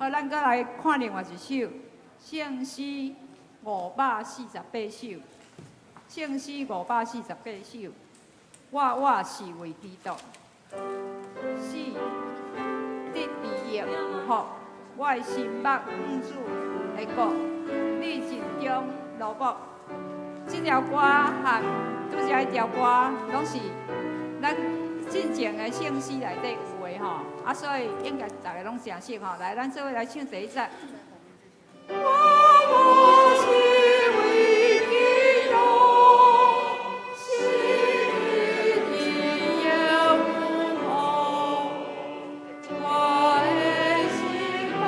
好，咱閣來看另外一首聖詩548首，聖詩五百四十八首，我活是為基督，死得利益有福，我的心目向主的國，你盡忠勞碌。這條歌和拄才彼條歌，攏是咱進前的聖詩內底有的吼，啊，所以應該逐个攏誠熟吼。來，咱做伙來唱第一節。我活是為基督，死得利益有福，我的心目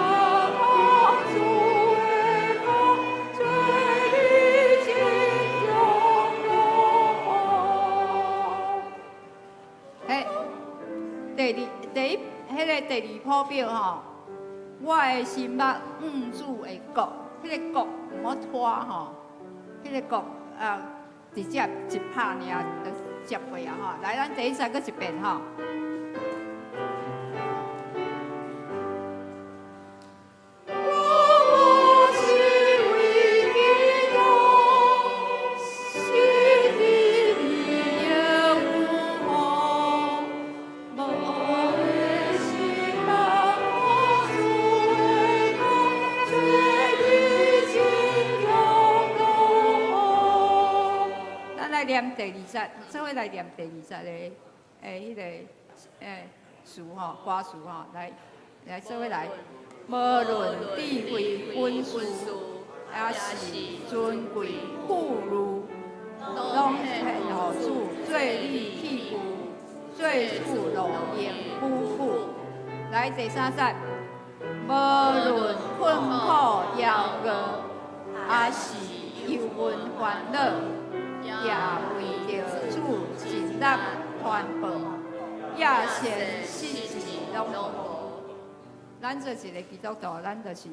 向主的國，做你盡忠勞碌。嘿，第二第一，彼个第二譜表吼，我的心目向主的國，彼个國毋好拖吼，彼个國啊，直接一拍爾就接過啊吼。來，咱第一節閣一遍吼。我活是為基督，死得利益有福，我的心目向主的國，做你盡忠勞碌。咱來念第二節，做伙來念第二節的彼个詞吼，歌詞吼，來來做伙來。無論智慧本事，抑是尊貴富裕，攏獻予主做你器具，做主路用輔具。來第三節，無論困苦枵餓，抑是憂悶煩惱，也為著主盡力傳報，野心失志攏無。咱做一个基督徒，咱就是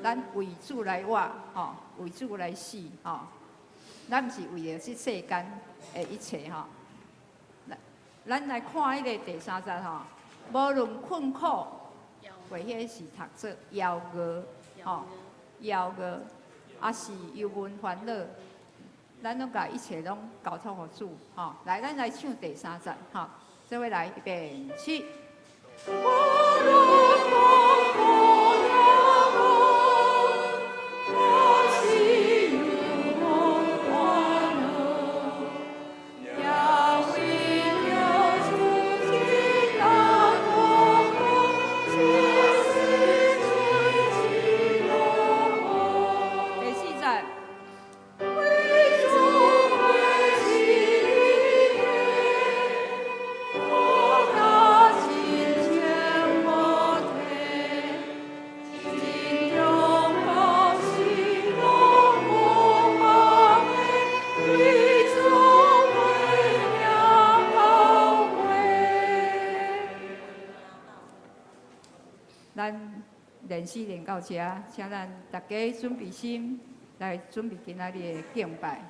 咱為主來活，吼，為主來死，吼。咱毋是為著這世間的一切，吼。咱來看彼个第三節，吼，無論困苦，或彼是讀做枵餓，吼，枵餓，抑是憂悶煩惱，咱攏共一切攏交託予主，吼。來，咱來唱第三節，吼，做伙來，預備起。無論困苦枵餓，抑是憂悶煩惱，也為著主盡力傳報，一絲寸志攏無。第四節，為主火起立，我甲親像無體，盡忠高喜攏無放的，為主為命交會。咱練詩練到這，請咱大家準備心來準備今仔日的敬拜。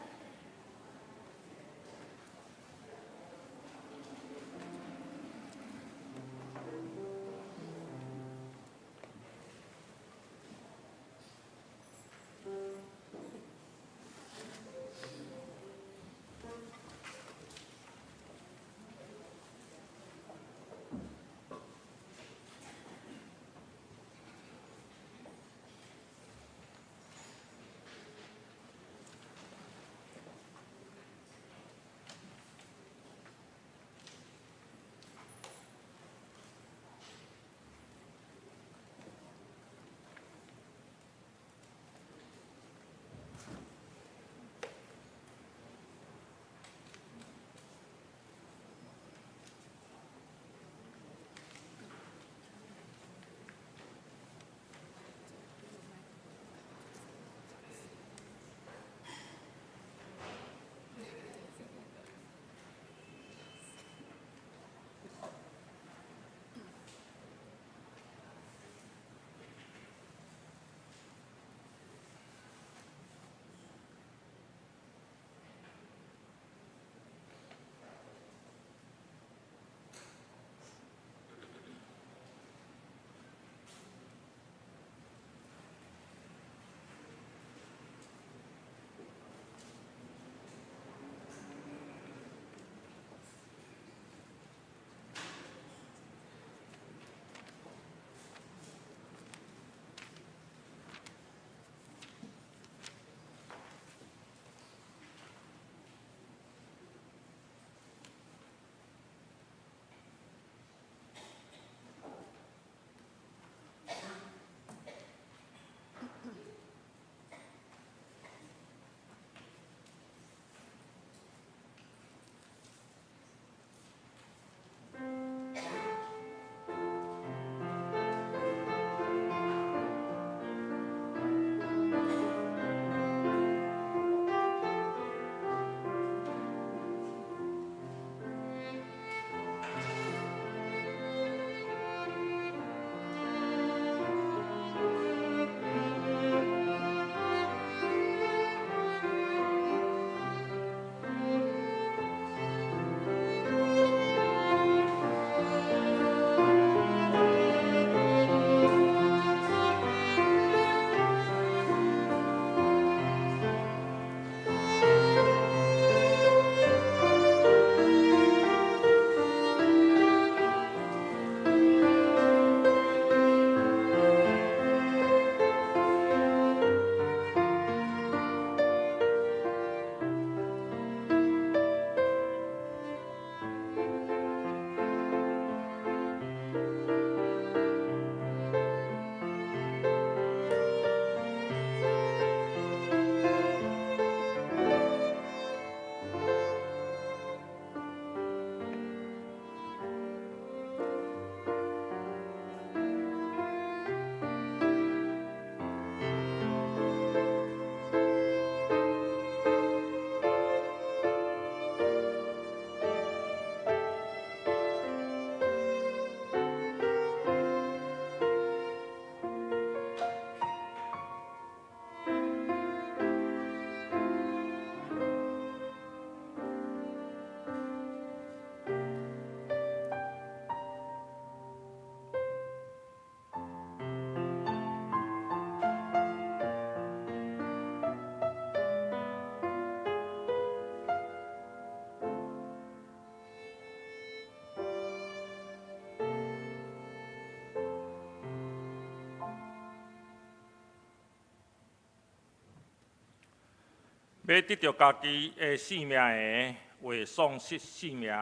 欲得著家己的性命的，會喪失性命；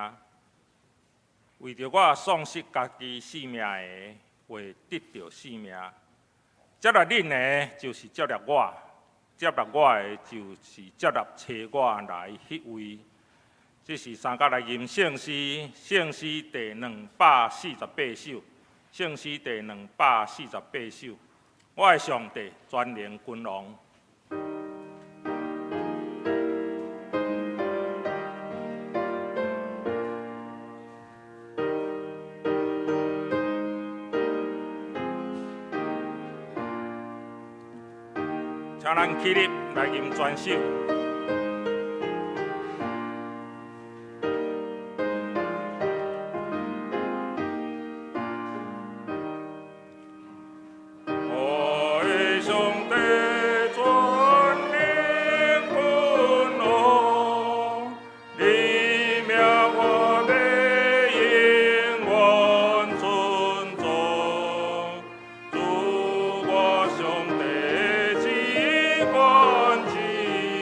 為著我喪失家己性命的，會得著性命。接納恁的，就是接納我；接納我的，就是接納差我來彼位。這是三甲來吟聖詩，聖詩第248首，聖詩第248首。我的上帝，全能君王。請咱起立來吟全首。我的上帝，全能君王，你名我欲永遠尊頌。主我上帝至懸至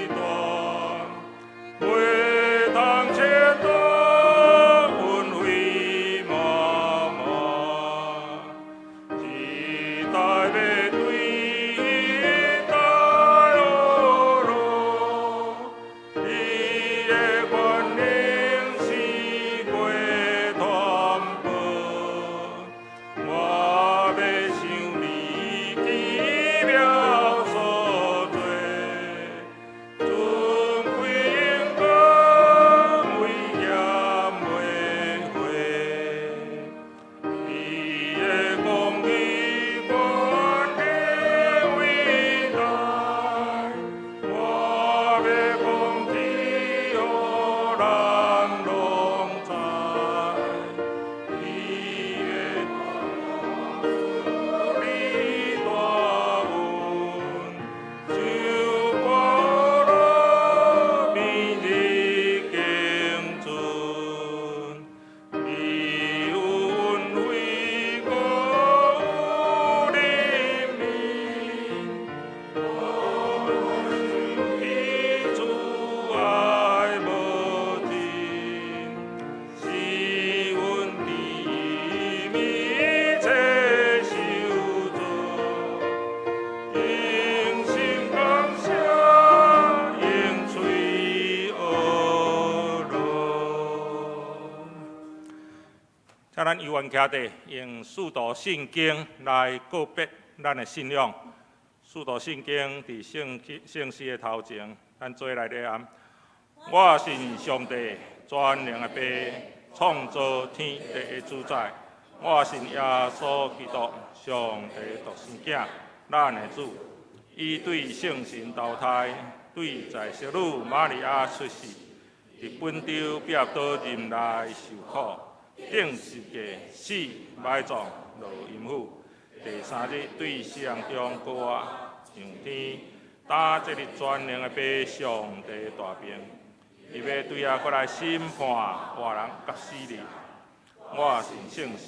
大，袂通測度，恩惠滿滿，一代欲對一代學路，你的權能勝過權寶，我欲想你奇妙所做，尊貴榮光威嚴袂廢，你的公義權能偉大，我欲講天予人攏知，你的你大恩，像菠蘿美麗敬尊，你有恩惠閣有憐憫，彼慈愛無盡，是阮甜蜜切受造，用心感謝，用喙學樂。請咱猶原徛佇，用使徒信經來告別咱的信仰。使徒信經佇聖聖詩的頭前，咱做來念。我信上帝全能的父，創造天地的主宰。我信耶穌基督，上帝獨生囝，咱的主。伊對聖神投胎，對在聖女瑪利亞出世，佇本丟彼拉多任內受苦，釘十架死埋葬落陰府，第三日對死人中復活，上天，擔坐佇全能的父上帝大爿，伊欲對遐閣來審判活人佮死人。我信聖神，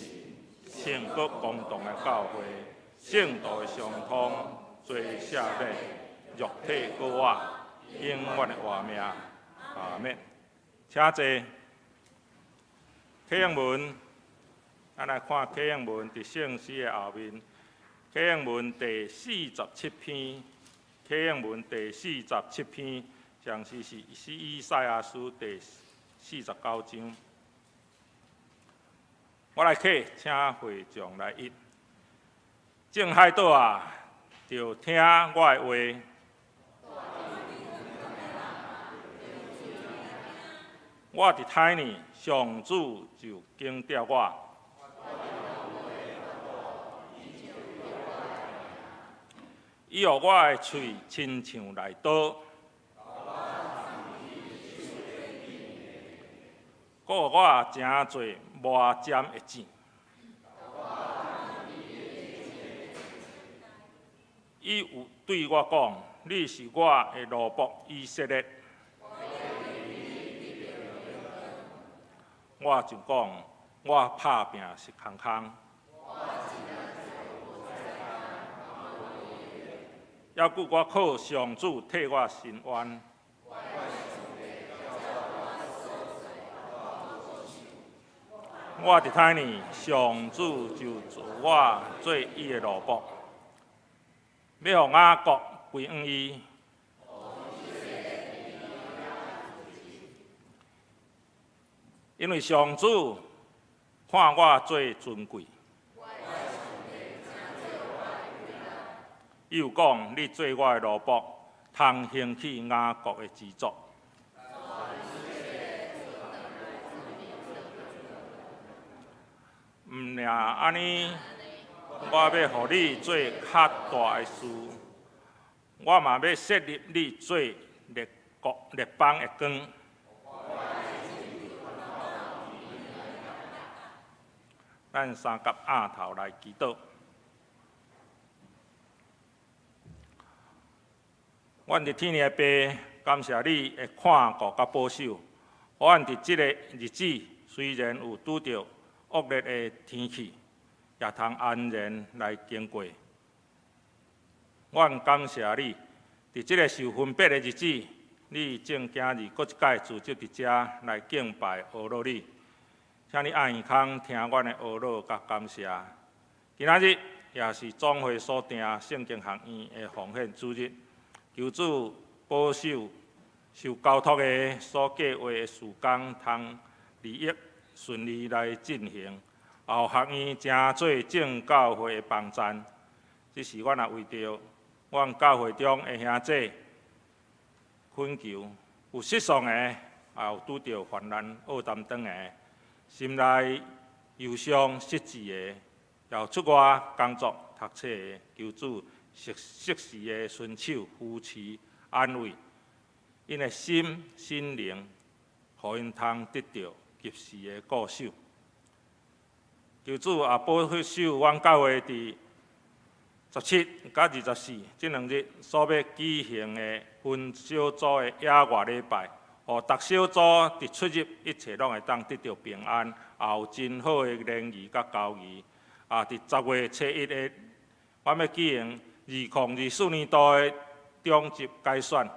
聖國公同的教會，聖徒的相通，罪赦免，肉體復活，永遠的活命。阿們。請坐。啟應文，咱來看啟應文佇聖詩的後面，啟應文第47篇，啟應文第四十七篇，相似是以賽亞書第49章。我來啟，請會眾來譯。眾海島啊，著聽我的話。我佇胎呢，上主就警察我。伊予我的喙親像利刀，閣予我誠濟磨尖的箭。伊有對我講：你是我的奴僕以色列。我就講，我拍拚是空空。猶閣我靠上主替我伸冤。我佇胎呢，上主就造我做伊的奴僕，欲予雅各歸向伊。因為上主看我做尊貴。伊又講：你做我的奴僕，通興起雅各的支族。毋爾按呢，我欲予你做較大的事，我嘛欲設立你做列國列邦的光。咱三敆額頭來祈禱。阮佇天的父，感謝你的看顧佮保守，予阮佇這個日子雖然有拄著惡劣的天氣，也通安然來經過。阮感謝你，佇這個受分別的日子，你眾囝兒閣一擺聚集佇遮來敬拜阿樂你。請你按耳空聽阮的阿樂佮感謝。今仔日也是總會所訂聖經學院的奉獻主日，求主保守受交託的所計畫的事工，通利益順利來進行，予學院成做眾教會的幫贊。這是阮也為著阮教會中的兄弟懇求，有失喪的，也有拄著患難僫擔當的，心內憂傷失志的，也有出外工作讀冊的，求主適適時的伸手扶持安慰，𪜶的心心靈，予𪜶通得著及時的顧守。求主也保守阮教會佇17佮24這兩日所欲舉行的分小組的野外禮拜，予逐小組佇出入一切攏會當得著平安，也有真好的聯誼佮交誼。啊，佇10月初1的，阮欲舉行2024年度的長執改選，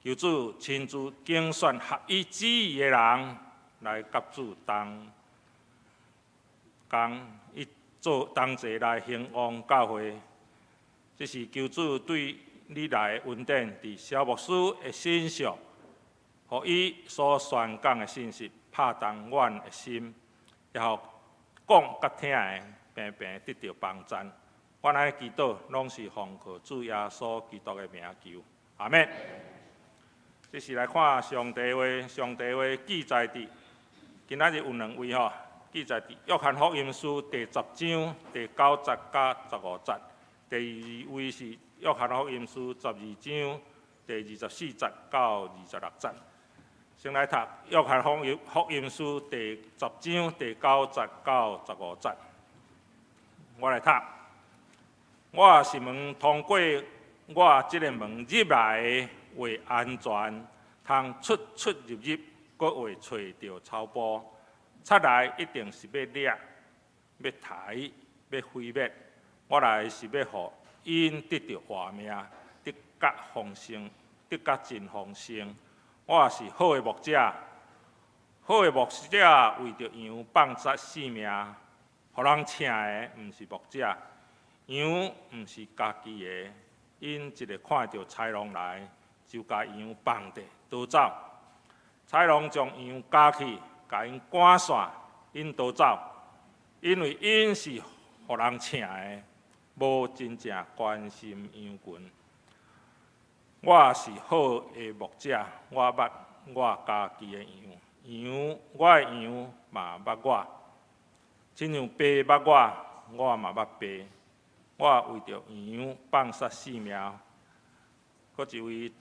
求主親自揀選合伊旨意的人來佮主同工，伊做同齊來興旺教會。這是求主對你來的恩典，佇蕭牧師的身上，予伊所宣講的信息拍動阮的心，也予講佮聽的平平得著幫贊。阮按呢祈禱，攏是奉靠主耶穌基督的名求，阿們。這是來看上帝話，上帝話記載佇今仔日有兩位吼，記載佇約翰福音書第十章第九節佮15節。第二位是約翰福音書12章第24節到26節。先來讀約翰福音書第十章第九節到15節。我來讀。我是門，通過我這个門入來的會安全，通出出入入，閣會揣著草埔。賊來一定是欲掠、欲刣、欲毀滅。我來是欲予𪜶得著活命，得甲豐盛，得甲真豐盛。我是好的牧者，好的牧者為著羊放捨性命，予人請的毋是牧者，羊毋是家己的，𪜶一个看著豺狼來，就共羊放地逃走。豺狼將羊咬去，共𪜶趕散，𪜶逃走，因為𪜶是予人請的，無真正關心羊群。我是好的牧者，我捌我家己的羊，羊我的羊嘛捌我，親像爸捌我，我嘛捌爸。我為著羊放捨性命。閣一位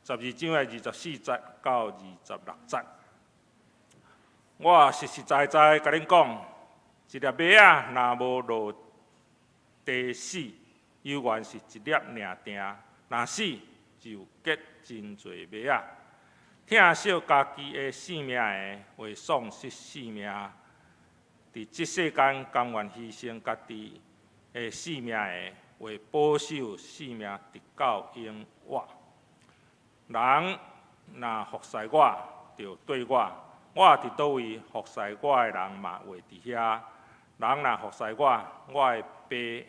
12章的24節到26節，我實實在在共恁講，一粒麥仔若無落地死，猶原是一粒爾定；若死，就結真濟麥仔。疼惜家己的性命的，會喪失性命；佇這世間甘願犧牲家己的性命的，會保守性命直到永活。人若服侍我，就綴我；我佇佗位服侍我的人嘛會佇遐。人若服侍我，我的爸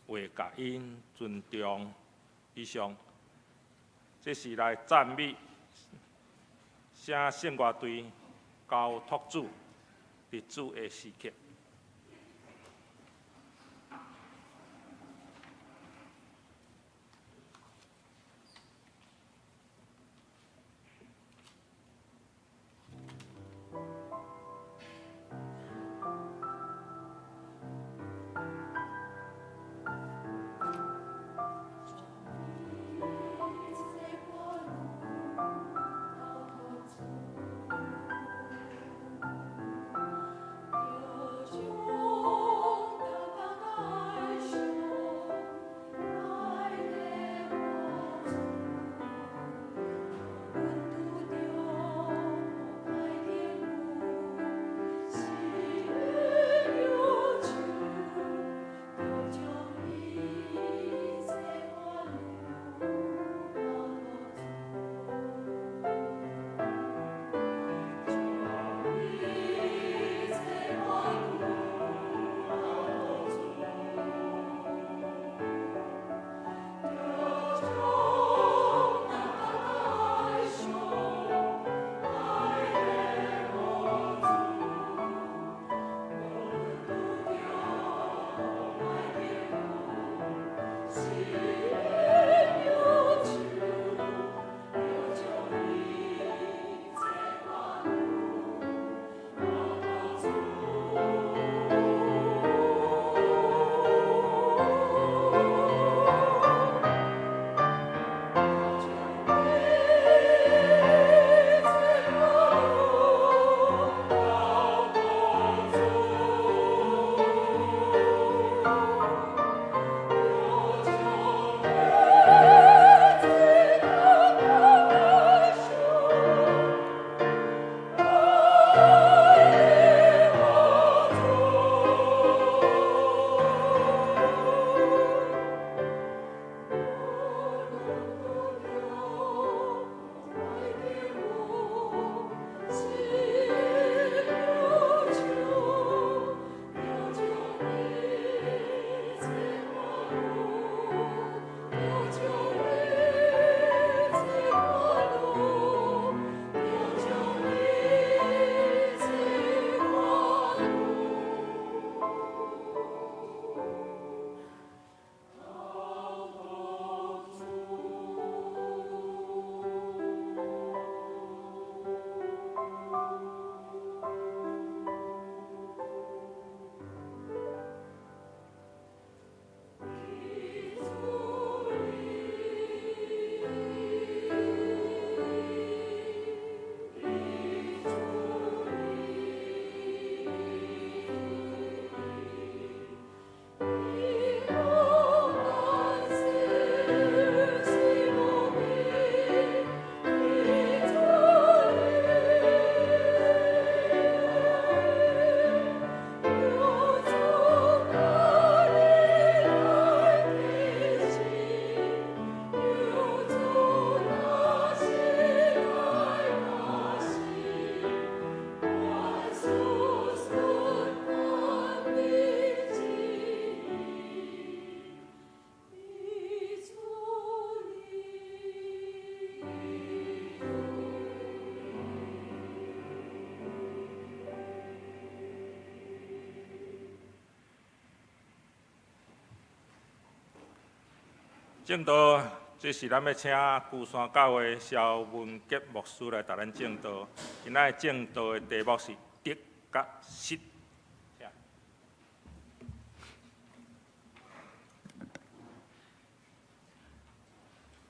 會共𪜶尊重。以上，這是來讚美寫聖樂隊交託主佇主的時刻。證道，這是咱欲請龜山教會蕭文傑牧師來帶咱證道。今仔日證道的題目是得佮失。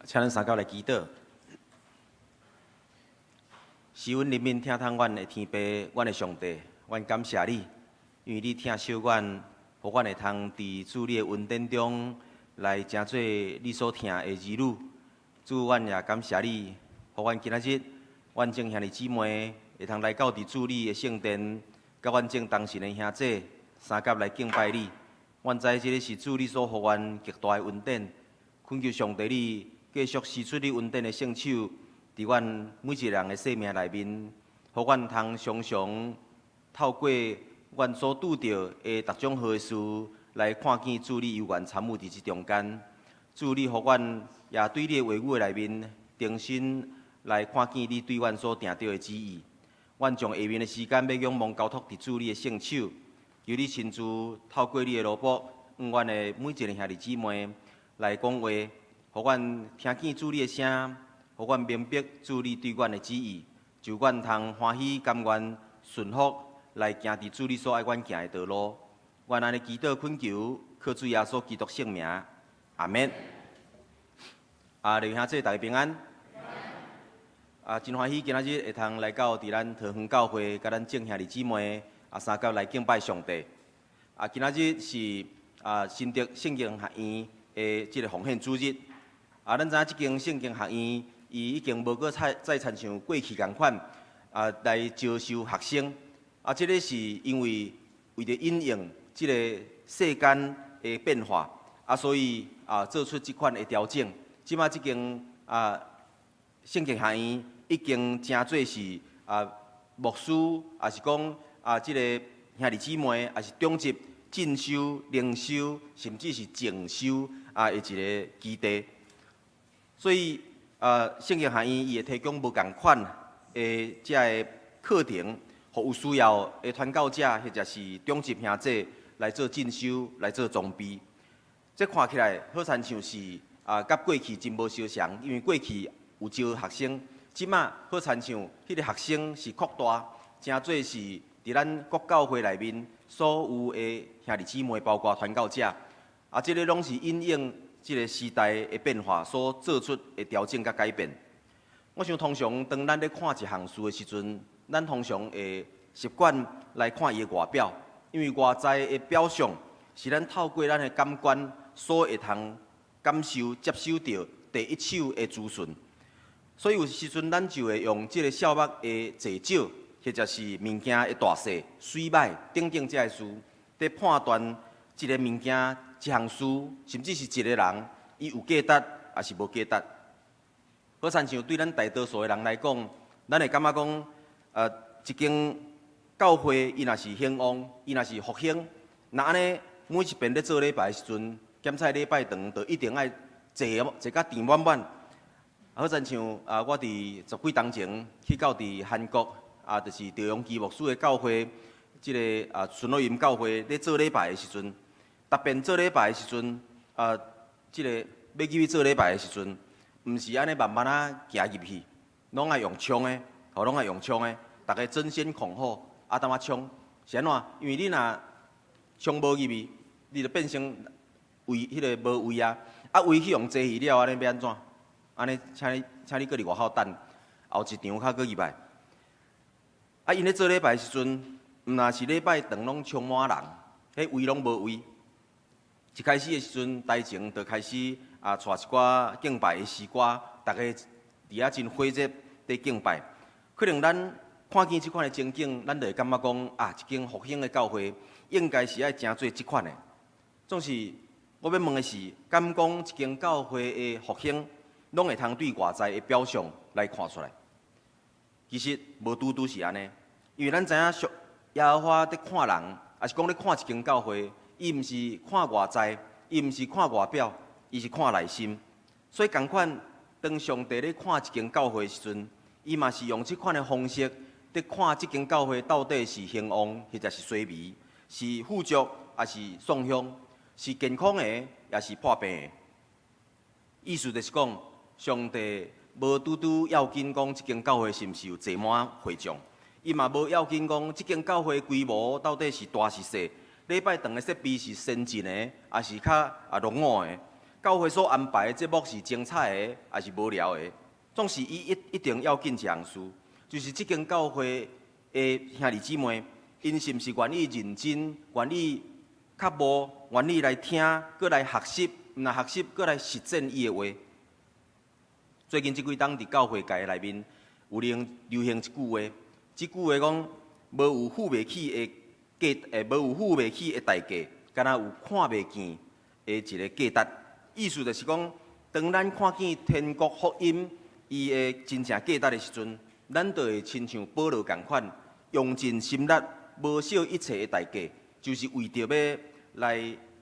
請咱三甲來祈禱。是阮憐憫疼痛阮的天父，阮的上帝，阮感謝你，因為你疼惜阮，予阮會通佇主你的恩典中來成做你所疼的兒女。主，阮也感謝你，予阮今仔日，阮眾兄弟姊妹會通來到佇主你的聖殿，佮阮眾同神的兄弟相佮來敬拜你。阮知這个是主你所予阮極大的恩典，懇求上帝你繼續施出你恩典的聖手，佇阮每一个人的生命內面，予阮通常常透過阮所拄著的逐種好事，來看見主你猶原參與佇這中間。主你予阮也對你的話語的內面，重新來看見你對阮所定著的旨意。阮將下面的時間欲仰望交託佇主你的聖手，求你親自透過你的奴僕，向阮的每一个兄弟姊妹來講話，予阮聽見主你的聲，予阮明白主你對阮的旨意，就阮通歡喜甘願順服來行佇主你所愛阮行的道路。阮按呢祈禱懇求，靠主耶穌基督聖名，阿們。啊，弟兄姊妹大家平安。啊，真歡喜今仔日會通來到佇咱桃園教會，佮咱眾兄弟姊妹啊相佮來敬拜上帝。啊，今仔日是啊新竹聖經學院的這个奉獻主日。啊，咱知影這間聖經學院，伊已經無閣再親像過去仝款啊來招收學生。啊，這个是因為為著因應這个世間的變化，啊，所以啊做出這款的調整。這馬這間啊聖經學院已經成做是啊牧師，抑是講啊這个兄弟姊妹，抑是長執進修、靈修，甚至是靜修啊的一个基地。所以啊，聖經學院伊會提供無仝款的這个課程，予有需要的傳教者或者是長執兄弟來做進修、來做裝備。這看起來好親像是啊，佮過去真無相仝，因為過去有招學生，這馬好親像彼个學生是擴大，成做是佇咱各教會內面所有的兄弟姊妹，包括傳教者，啊，這个攏是因應這个時代的變化所做出的調整佮改變。我想通常當咱咧看一項事的時陣，咱通常會習慣來看伊的外表，因為外在的表象是咱透過咱的感官所會通感受、接收著第一手的資訊。所以有時陣咱就會用這个數目的濟少，或者是物件的大細、媠歹等等這个事，佇判斷一个物件、一項事，甚至是一个人，伊有價值抑是無價值。好親像對咱大多數的人來講，咱會感覺講，一間教會伊若是興旺，伊若是復興，若按呢每一遍咧做禮拜的時陣，檢菜禮拜堂就一定愛坐坐甲填滿滿。好親像啊，我佇十幾冬前去到佇韓國啊，就是趙永基牧師的教會，這个啊孫樂雲教會咧做禮拜的時陣，逐遍做禮拜的時陣，啊，這个欲入去做禮拜的時陣，毋是按呢慢慢仔行入去，攏愛用衝的，吼，攏愛用衝的，逐家爭先恐後，啊，淡仔衝，是按怎？因為你若衝無入去，你就變成位彼个無位啊，啊位去予人坐去了，按呢欲按怎？按呢，請你請你閣佇外口等，後一場較閣入來。啊，𪜶咧做禮拜的時陣，毋若是禮拜堂攏充滿人，彼位攏無位。一開始的時陣，台前就開始啊，帶一寡敬拜的詩歌，逐家佇遐真火熱佇敬拜。可能咱看見這款的情景，咱就會感覺講啊，一間復興的教會應該是愛成做這款的。總是我欲問的是，敢講一間教會的復興，攏會通對外在的表象來看出來？其實無拄拄是按呢，因為咱知影上耶和華佇看人，抑是講咧看一間教會，伊毋是看外在，伊毋是看外表，伊是看內心。所以仝款，當上帝咧看一間教會的時陣，伊嘛是用這款的方式佇看這間教會到底是興旺，或者是衰微，是富足，抑是喪鄉，是健康的，抑是破病的。意思就是講，上帝無拄拄要緊講這間教會是毋是有坐滿會眾，伊嘛無要緊講這間教會規模到底是大是細，禮拜堂的設備是先進的，抑是較啊落伍的，教會所安排的節目是精彩的，抑是無聊的，總是伊一定要緊一項事，就是這間教會的兄弟姊妹，𪜶是毋是願意認真、願意較無、願意來聽、閣來學習，毋若學習，閣來實踐伊的話。最近這幾冬佇教會界內面有流流行一句話，這句話講：無有付袂起的價，無有付袂起的代價，敢若有看袂見的一个價值。意思就是講，當咱看見天國福音伊的真正價值的時陣，咱就會親像保羅仝款，用盡心力，無惜一切的代價，就是為著欲來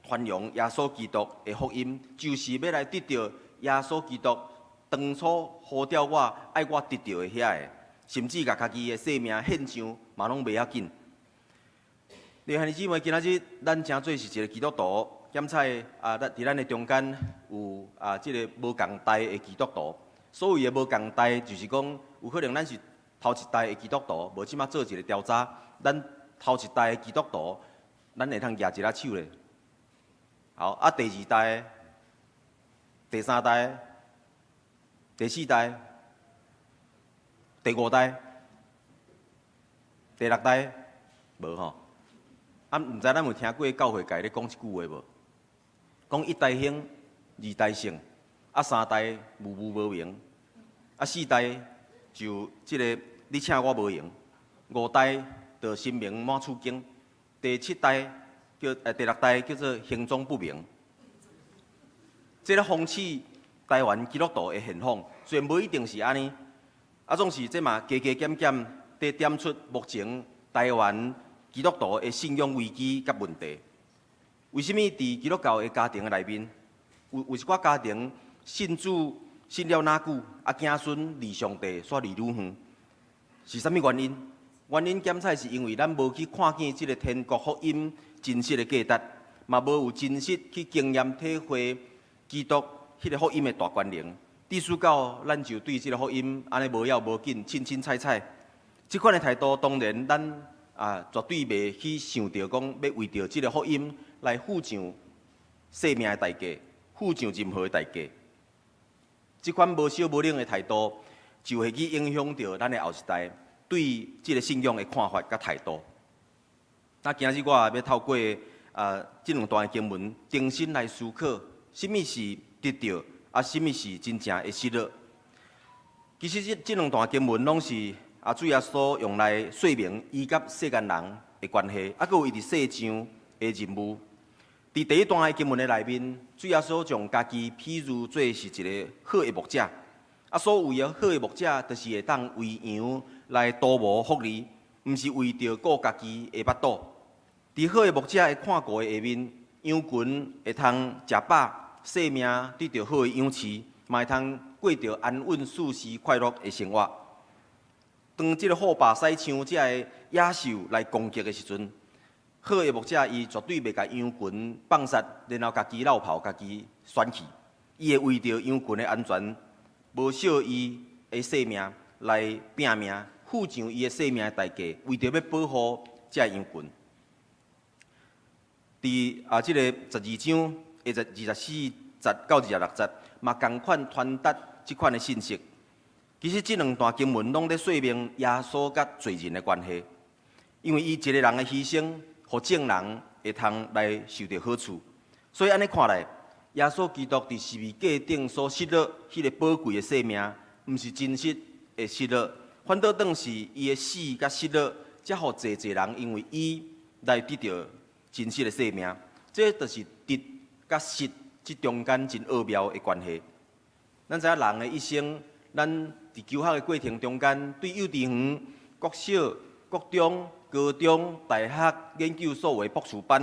傳揚耶穌基督的福音，就是欲來得著耶穌基督當初呼召我愛我得著的遐个，甚至共家己的性命獻上，嘛攏袂要緊。弟兄姊妹，今仔日咱成做是一个基督徒，檢採啊，咱佇咱的中間有啊，這个無仝代的基督徒。所謂的無仝代，就是講有可能咱是頭一代的基督徒，無這馬做一个調查，咱頭一代的基督徒，咱會通舉一下手咧。好，啊，第二代、第三代、第四代、第五代、第六代，無吼。啊，毋知咱有聽過教會界咧講這句話無？講一代興，二代盛，啊三代無無無明，啊四代就這个你請我無閒，五代就神明滿厝驚，第七代叫第六代叫做行蹤不明。這个諷刺台灣基督徒的現況，雖然無一定是按呢，啊總是這嘛加加減減，佇點出目前台灣基督徒的信仰危機佮問題。為啥物佇基督教的家庭的內面，有一寡家庭信主信了若久，啊子孫離上帝煞離愈遠，是啥物原因？原因檢採是因為咱無去看見這个天國福音真實的價值，嘛無有真實去經驗體會基督彼个福音的大權能。致使到咱就對這个福音按呢無要無緊、凊凊彩彩。這款的態度，當然咱啊絕對袂去想著講欲為著這个福音來付上性命的代價，付上任何的代價。這款無燒無冷的態度，就會去影響著咱的後一代對這个信仰的看法佮態度。那今日我也欲透過啊這兩段的經文，重新來思考，啥物是得著，啊，啥物是真正的失落。其實這兩段經文攏是啊主耶穌用來說明伊佮世間人的關係，啊，閣有伊佇世上的任務。佇第一段的經文的內面，主耶穌將家己譬喻做是一个好的牧者。啊，所謂的好的牧者，就是會當為羊來圖謀福利，毋是為著顧家己的腹肚。佇好的牧者的看顧的下面，羊群會通食飽，性命得著好的養飼，嘛會通過著安穩、舒適、快樂的生活。當這个虎豹獅鬯這个野獸來攻擊的時陣，好的牧者伊絕對袂共羊群放殺，然後家己落跑，家己竄去。伊會為著羊群的安全，無惜伊的性命來拚命，付上伊的性命的代價，為著欲保護這个羊群。佇啊，這个12章的24節到26節，嘛仝款傳達這款的信息。其實這兩段經文攏咧說明耶穌佮罪人的關係，因為伊一个人的犧牲，予眾人會通來受著好處。所以按呢看來，耶穌基督佇十字架頂所失落彼个寶貴的性命，毋是真實的失落，反倒當是伊的死佮失落，才予濟濟人因為伊來得著真實的生命。這就是得佮失這中間真奧妙的關係。咱知影人的一生，咱佇求學的過程中間，對幼稚園、國小、國中、高中、大學、研究所的博士班，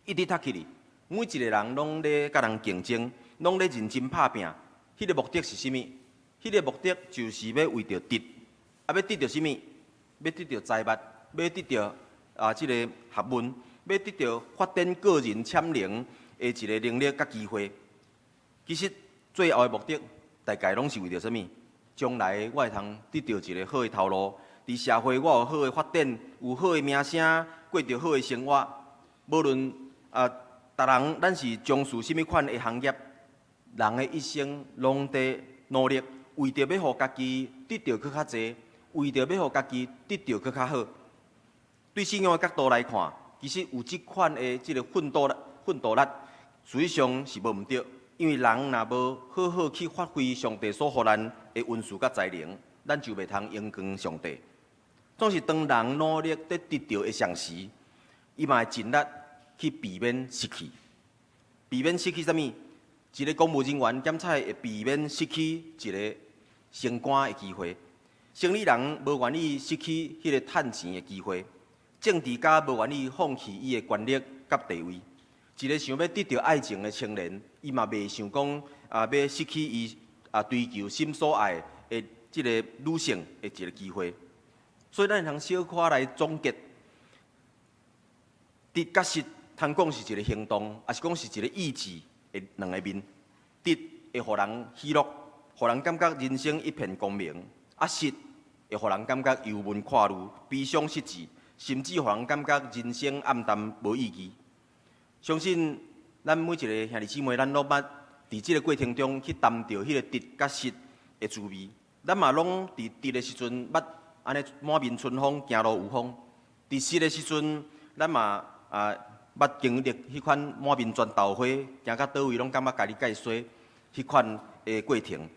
一直讀起去，每一個人攏咧佮人競爭，攏咧認真拍拚。彼个目的是啥物？彼个目的就是欲為著得，啊，欲得著啥物？欲得著財物，欲得著啊，這个學問，欲得著發展個人潛能的一个能力佮機會。其實最後的目的，大概攏是為著啥物？將來我會通得著一个好的頭路，佇社會我有好的發展，有好的名聲，過著好的生活。無論啊，逐人咱是從事啥物款的行業，人的一生攏佇努力，為著欲予家己得著閣較濟，為著欲予家己得著閣較好。對信仰的角度來看，其實有這款的這个奮鬥力，事實上是無毋對。因為人若無好好去發揮上帝所予咱的恩賜佮才能，咱就袂通榮光上帝。總是當人努力佇得著的同時，伊嘛會盡力去避免失去。避免失去啥物？一个公務人員檢採會避免失去一个升官的機會。生理人無願意失去彼个趁錢的機會，政治家無願意放棄伊的權力佮地位。一个想欲得著愛情的青年，伊嘛袂想講啊，欲失去伊啊追求心所愛的這个女性的一个機會。所以咱會通小可來總結，得佮失通講是一个行動，抑是講是一个意志的兩个面。得會予人喜樂，予人感覺人生一片光明；啊失會予人感覺憂悶闊慮、悲傷失志，甚至予人感覺人生暗淡無意義。相信咱每一个兄弟姊妹，咱攏捌佇這个過程中去擔著彼个得佮失的滋味。咱嘛攏佇得的時陣，捌按呢滿面春風，行路有風；佇失的時陣，咱嘛啊捌經歷彼款滿面全豆花，行到佗位攏感覺家己蓋衰，彼款的過程。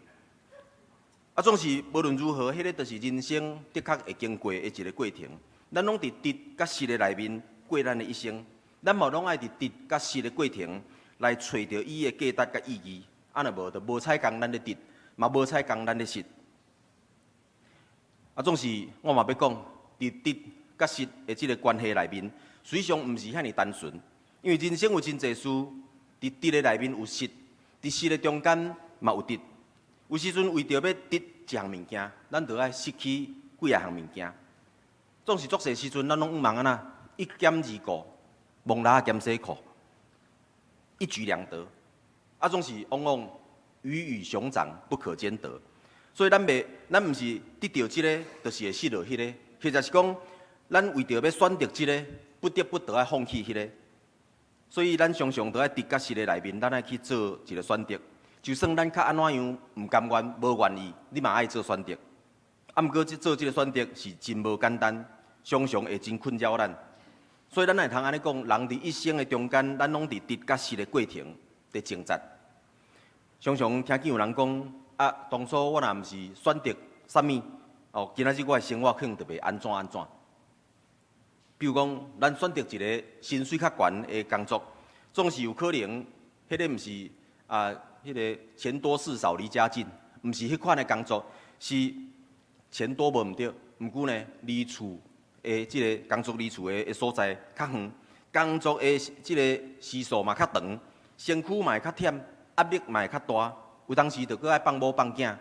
啊，總是無論如何，彼个就是人生的確會經過的一个過程。咱攏佇得佮失的內面過咱的一生。咱嘛攏愛佇得佮失的過程來揣著伊的價值佮意義。啊，若無就無彩工咱咧得，嘛無彩工咱咧失。啊，總是我嘛欲講，佇得佮失的這个關係內面，實際上毋是遐爾單純。因為人生有真濟事，佇得的內面有失，佇失的中間嘛有得。有時陣為著欲得一項物件，咱就愛失去幾仔項物件。總是足濟時陣，咱攏向望按怎，一兼二顧，摸蜊仔兼洗褲，一舉兩得。啊，總是往往魚與熊掌不可兼得。所以咱袂，咱毋是得著這个，就是會失落彼个，或者是講，咱為著欲選擇這个，不得不著愛放棄彼个。所以咱常常都愛佇得佮失的內面，咱愛去做一个選擇。就算咱較按怎樣毋甘願、無願意，你嘛愛做選擇。啊，毋過這做這个選擇是真無簡單，常常會真困擾咱。所以咱會通按呢講，人佇一生的中間，咱攏佇得佮失的過程佇掙扎。常常聽見有人講，啊，當初我若毋是選擇啥物，哦，今仔日我的生活可能就袂按怎按怎。比如講，咱選擇一个薪水較懸的工作，總是有可能，彼个毋是啊，彼个錢多事少離家近，毋是彼款的工作，是錢多無毋對，毋過呢，離厝的這个工作離厝的所在較遠，工作的這个時數嘛較長，身軀嘛會較忝，壓力嘛會較大，有當時就閣愛放某放囝。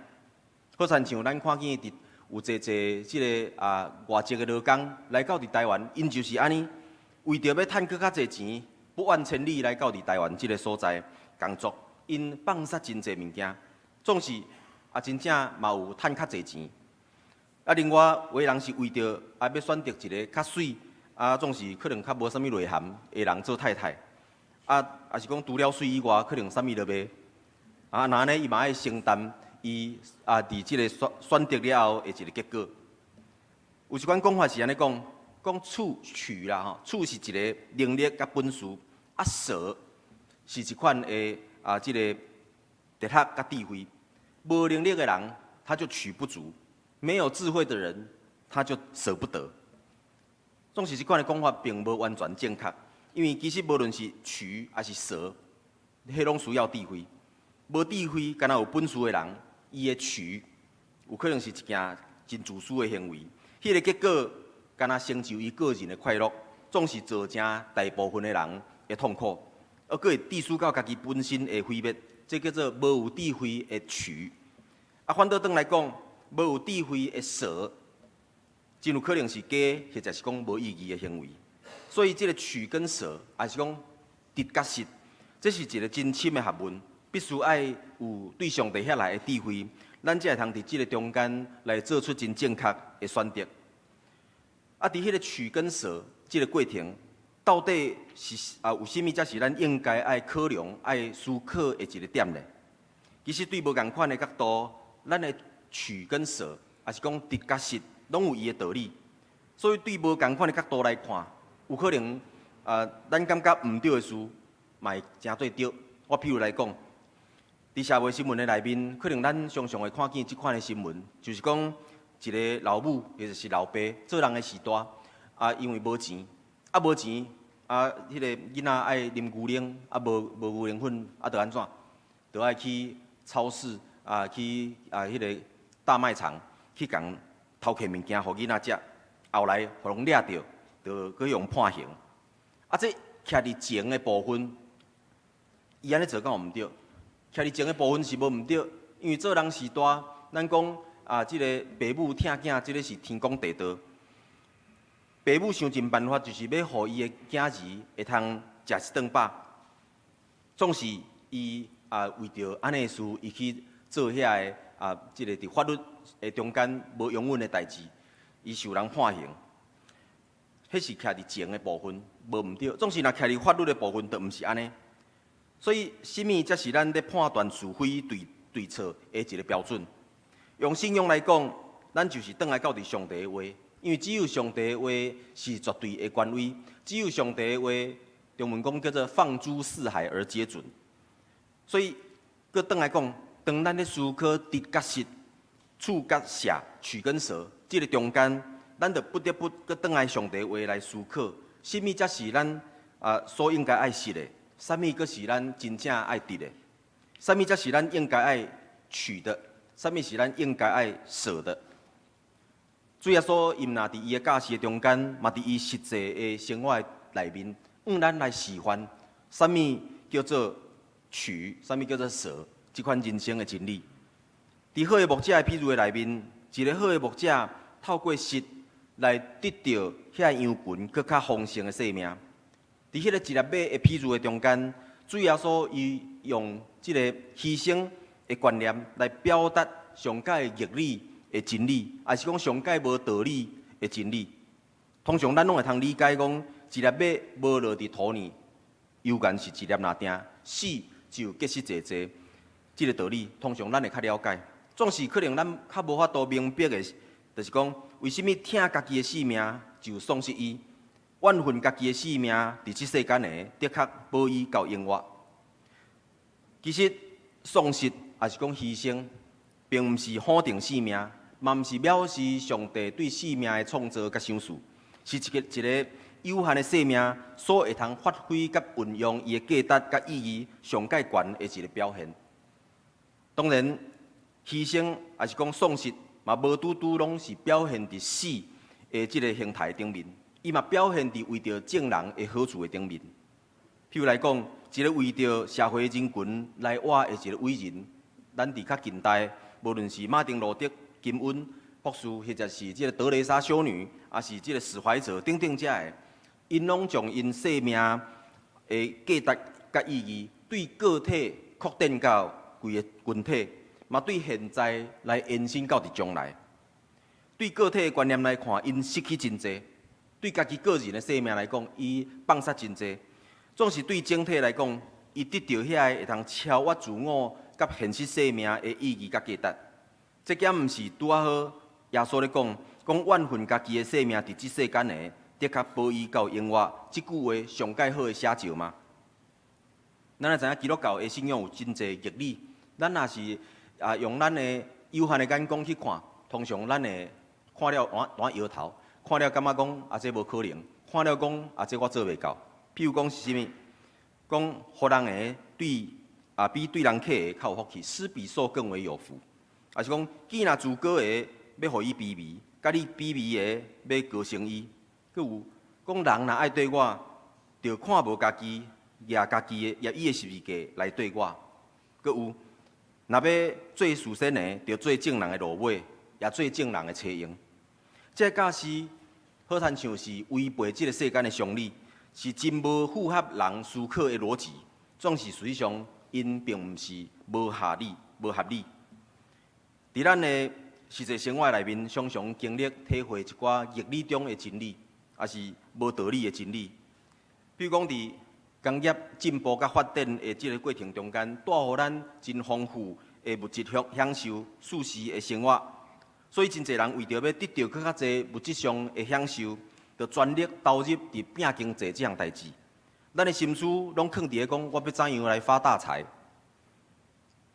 好親像咱看見佇有濟濟這个啊外籍的勞工來到佇台灣，𪜶就是按呢，為著欲趁閣較濟錢，不遠千里來到佇台灣這个所在工作，𪜶放殺真濟物件，總是啊真正嘛有趁較濟錢。啊，另外有的人是為著啊欲選擇一个較媠，啊總是可能較無啥物內涵的人做太太，啊，抑是講除了媠以外，可能啥物都袂。啊，若按呢伊嘛愛承擔伊啊佇這个選擇了後的一个結果。有一款講法是按呢講，講取取啦吼，取是一个能力佮本事，啊捨是一款的啊這个哲學佮智慧。無能力的人，他就取不足；沒有智慧的人，他就捨不得。總是這款的講法並無完全正確，因為其實無論是取抑是捨，彼攏需要智慧。無智慧，敢若有本事的人，伊的取有可能是一件真自私的行為，彼个結果敢若成就伊個人的快樂，總是造成大部分的人的痛苦，閣會致使到家己本身的毀滅。這叫做無有智慧的取。啊，反倒轉來講，無有智慧的捨，真有可能是假，或者是講無意義的行為。所以，這个取跟捨，抑是講得佮失，這是一个真深的學問，必須愛有對上帝遐來的智慧，咱才會通佇這个中間來做出真正確的選擇。啊，佇彼个取跟捨這个過程，到底是啊有啥物才是咱應該愛考量、愛思考的一个點呢？其實對無仝款的角度，咱的取跟捨，抑是講得佮失，攏有伊的道理。所以對無仝款的角度來看，有可能啊，咱感覺毋對的事，嘛會成做對。我譬如來講，佇社會新聞的內面，可能咱常常會看見這款的新聞，就是講一个老母或者是老爸做人的序大，啊，因為無錢，啊無錢，啊，彼个囡仔愛啉牛奶，啊無牛奶粉，啊著按怎？著愛去超市啊，去啊彼个大賣場去共偷摕物件予囡仔食，後來予人掠著，就閣予判刑。啊，這徛佇情的部分，伊按呢做敢有毋對？徛佇情的部分是無毋對，因為做人序大，咱講啊，這个爸母疼囝，這个是天公地道。爸母想盡辦法，就是欲予伊的囝兒會通食一頓飽。總是伊啊為著按呢的事，伊去做遐个啊，這个佇法律的中間無容忍的代誌，伊受人判刑。彼是徛佇情的部分，無毋對。總是若徛佇法律的部分，就毋是按呢。所以，啥物才是咱咧判斷是非對錯的一个標準？用信仰來講，咱就是轉來到佇上帝的話，因為只有上帝的話是絕對的權威，只有上帝的話，中文講叫做放諸四海而皆準。所以，閣轉來講，當咱咧思考得佮失、取佮捨、取跟捨這个中間，咱就不得不閣轉來上帝的話來思考，啥物才是咱啊所應該愛失的，啥物閣是咱真正愛得的，啥物才是咱應該愛取的，啥物是咱應該愛捨的。主耶穌伊毋但佇伊的教示的中間，嘛佇伊實際的生活內面，向咱來示範，啥物叫做取，啥物叫做捨，這款人生的真理。佇好的牧者的比喻的內面，一个好的牧者透過失來得著遐羊群閣較豐盛的生命。佇彼个一粒麥的比喻的中間，主耶穌伊用這个犧牲的觀念來表達上蓋逆理的真理，抑是講上蓋無道理的真理。通常咱攏會通理解講，一粒麥無落佇土裡，猶原是一粒爾定，死就結實濟濟。這个道理通常咱會較了解。總是可能咱較無法度明白的，就是講為啥物疼家己的性命就喪失伊，怨恨家己的性命佇這世間的，的確保伊到永活。其實喪失抑是講犧牲，並毋是否定性命，嘛毋是藐視上帝對性命的創造佮賞賜，是一个一个有限的生命所會通發揮佮運用伊的價值佮意義上蓋懸的一个表現。當然，犧牲抑是講喪失，嘛無拄拄攏是表現佇死的這个形態頂面，伊嘛表現佇為著眾人的好處的頂面。譬如來講，一个為著社會人群來活的一个偉人，咱佇較近代，無論是馬丁路德金恩博士，或者是這个德蕾莎修女，抑是這个史懷哲等等遮的，𪜶攏將𪜶生命的價值佮意義，對個體擴展到規个群體，嘛對現在來延伸到佇將來。對個體的觀念來看，𪜶失去真濟；對家己個人的生命來講，伊放殺真濟。總是對整體來講，伊得著遐个會通超越自我佮現實生命的意義佮價值。這敢毋是拄仔好耶穌咧講，講怨恨家己的生命佇這世間的，的確保伊到永活。這句話上蓋好的寫照嗎？咱也知影基督教的信仰有真濟義理，咱若是啊用咱的有限的眼光去看，通常咱會看了單搖頭，看了感覺講啊這無可能，看了講啊這我做袂到。譬如講是啥物？講予人的對啊比對人客的較有福氣，施比受更為有福。抑是講，見若自高的欲予伊卑微，佮你卑微的欲高升伊。閣有講人若愛對我，著看無家己，舉家己的，舉伊的十字架來對我。閣有，若欲做事先的，著做眾人的落尾，也做眾人的車用。這个教示好親像是違背這个世間的常理，是真無符合人思考的邏輯。總是實際上，𪜶並毋是無合理、無合理。佇咱的實際生活內面，常常經歷體會一寡逆理中的真理，抑是無道理的真理。比如講，佇工業進步佮發展的這个過程中間，帶予咱真豐富的物質享受、舒適的生活。所以，真濟人為著欲得著閣較濟物質上的享受，就全力投入佇拼經濟這項代誌。咱的心思攏囥佇咧講，我欲怎樣來發大財？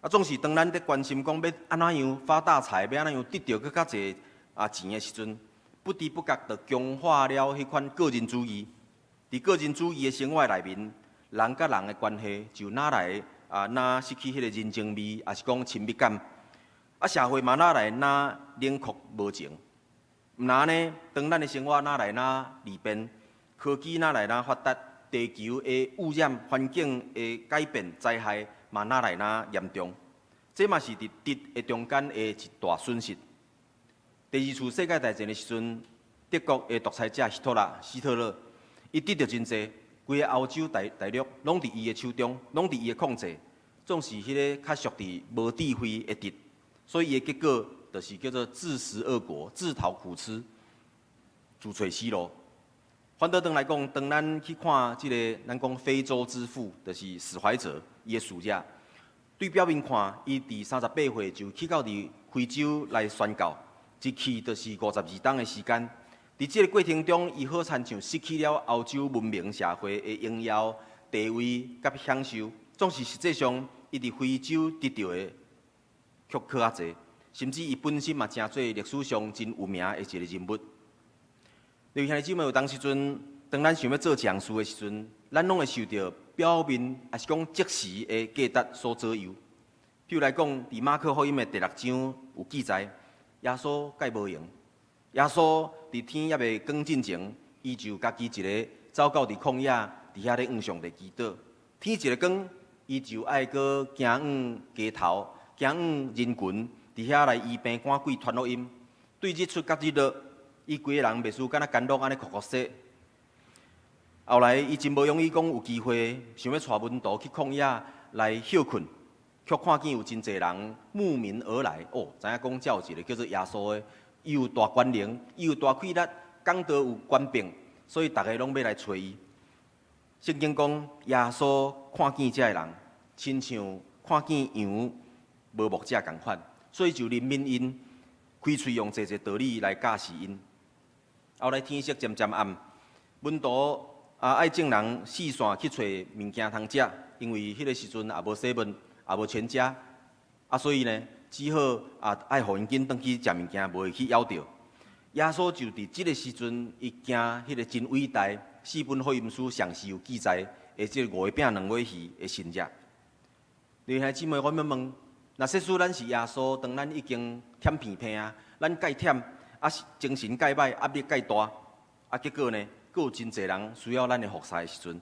啊，總是當咱佇關心講欲按怎樣發大財，欲按怎樣得著閣較濟啊錢的時陣，不知不覺就強化了彼款個人主義。佇個人主義的生活內面，人佮人的關係就若來啊，若失去彼个人情味，抑是講親密感。啊，社會嘛若來若冷酷無情。毋若呢，當咱的生活愈來愈利便，科技愈來愈發達，地球的污染、環境的改變、災害嘛愈來愈嚴重。這嘛是佇質的中間的一大損失。第二次世界大戰的時陣，德國的獨裁者希特勒，希特勒，伊得著真濟，規個歐洲大陸攏佇伊的手中，攏佇伊的控制，總是彼个較屬佇無智慧的質，所以伊的結果就是叫做自食惡果、自討苦吃、自揣死路。反倒轉來講，當咱去看這个咱講非洲之父，就是史懷哲伊的事跡，對表面看，伊佇38歲就去到佇非洲來宣教，一去就是52冬的時間。佇這个過程中，伊好親像失去了歐洲文明社會的榮耀地位佮享受，總是實際上，伊佇非洲得著的卻閣較濟，甚至伊本身嘛成做歷史上真有名的一個人物。各位兄弟姊妹，有當時陣，當咱想欲做一項事的時陣，咱攏會受著表面，抑是講即時的價值所左右。譬如來講，佇馬可福音的第六章有記載，耶穌蓋無閒。耶穌佇天猶未光進前，伊就家己一个走到佇曠野，佇遐咧向上帝祈禱。天一个光，伊就愛閣行往街頭，行往人群，佇遐來醫病趕鬼傳福音。對日出佮日落，伊規个人袂輸敢若干樂按呢哭哭說。後來伊真無容易講有機會，想欲帶門徒去曠野來歇睏，卻看見有真濟人慕名而來。哦，知影講遮有一个叫做耶穌的，伊有大權能，伊有大氣力，講道有權柄，所以逐个攏欲來揣伊。聖經講，耶穌看見遮个人，親像看見羊無牧者仝款，所以就憐憫𪜶，開喙用濟濟道理來教示𪜶。後來天色漸漸暗，門徒啊愛眾人四散去揣物件通食，因為彼个時陣也無洗問，也無全家，啊，所以呢，只好啊愛予𪜶緊轉去食物件，無會去枵著。耶穌就佇這个時陣，伊行彼个真偉大，四本福音書詳細有記載的這個五個餅兩尾魚的神跡。兄弟姊妹，我欲問，若設使咱是耶穌，當咱已經忝片片啊，咱蓋忝，啊精神蓋歹，壓力蓋大，啊結果呢，閣有真濟人需要咱的服侍的時陣，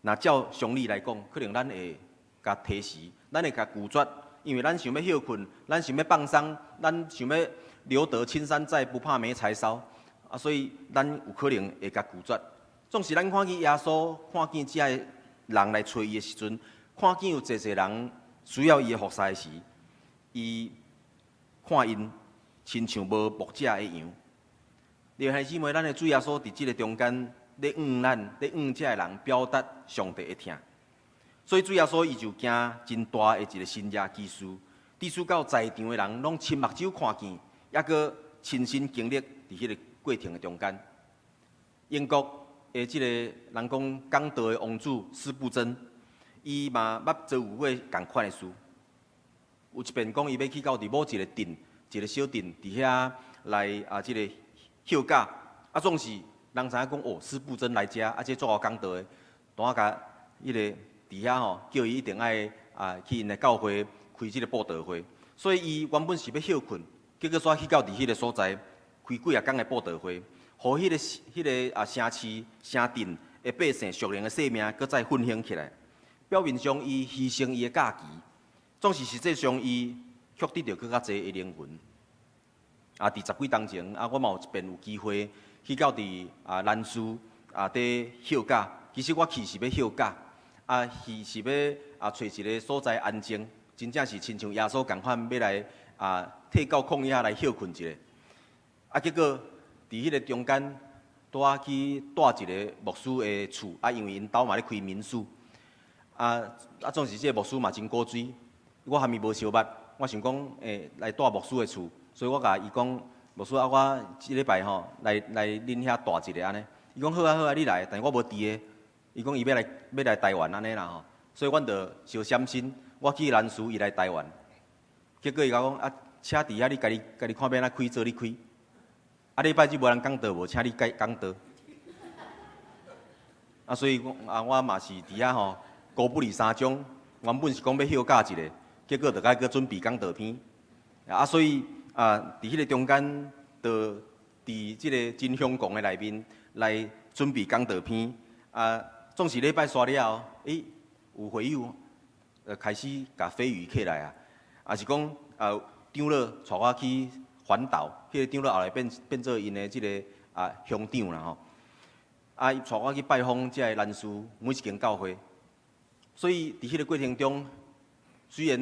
若照常理來講，可能咱會共推辭，咱會共拒絕，因為咱想欲歇睏，咱想欲放鬆，咱想欲留得青山在，不怕沒柴燒，啊，所以咱有可能會共拒絕。總是咱看見耶穌，看見遮个人來揣伊的時陣，看見有濟濟人需要伊的服侍時，伊看𪜶親像無牧者的羊。弟兄姊妹，咱的主耶穌佇這个中間咧向咱，咧向遮个人表達上帝的疼。所以主耶穌伊就行真大的一个神蹟奇事，致使到在場的人攏親目睭看見，抑閣親身經歷佇彼个過程的中間。英國的這个人講講道的王子司布真，伊嘛捌遭遇過仝款的事。有一遍講伊欲去到佇某一个鎮，一个小鎮，佇遐來啊，這个歇假，啊總是人知影講哦，司布真來遮，啊這足𠢕講道的，當仔共彼个佇遐吼，叫伊一定愛啊去𪜶的教會開這个布道會。所以伊原本是欲歇睏，結果煞去到佇彼个所在開幾仔工的布道會，予彼个啊城市城鎮的百姓屬靈的生命閣再奮興起來。表面上伊犧牲伊的假期，總是實際上伊卻得著閣較濟的靈魂。啊，佇十幾冬前，啊，我嘛有一遍有機會去到佇啊蘭嶼啊佇歇假。其實我去是欲歇假，啊，去是欲啊揣一个所在安靜，真正是親像耶穌仝款，欲來啊退到曠野來歇睏一下。啊，結果佇彼个中間，拄仔去蹛一个牧師的厝，啊，因為𪜶兜嘛咧開民宿，啊啊，總是這个牧師嘛真古錐，我含伊無相捌，我想講，來蹛牧師的厝，所以我共伊講，牧師啊，我這禮拜吼來恁遐蹛一下按呢。伊講好啊好啊，你來，但是我無佇个。伊講伊欲來台灣按呢啦吼，所以阮就相閃身，我去蘭嶼，伊來台灣。結果伊共我講啊，車佇遐，你家己看欲按怎開做你開。啊，禮拜日無人講道無，請你講道。啊，所以講啊，我嘛是佇遐吼，孤不離三章，原本是講欲歇假一下，結果就愛閣準備講道篇。啊，所以啊，佇彼个中間，就佇這个真香港的內面來準備講道篇，啊，總是禮拜煞了後，欸，有會友開始共蜚語起來啊，抑是講啊，長老帶我去環島，彼個長老後來變變做𪜶的這个啊鄉長啦吼，啊，伊帶我去拜訪這个蘭士每一間教會，所以佇彼个過程中，雖然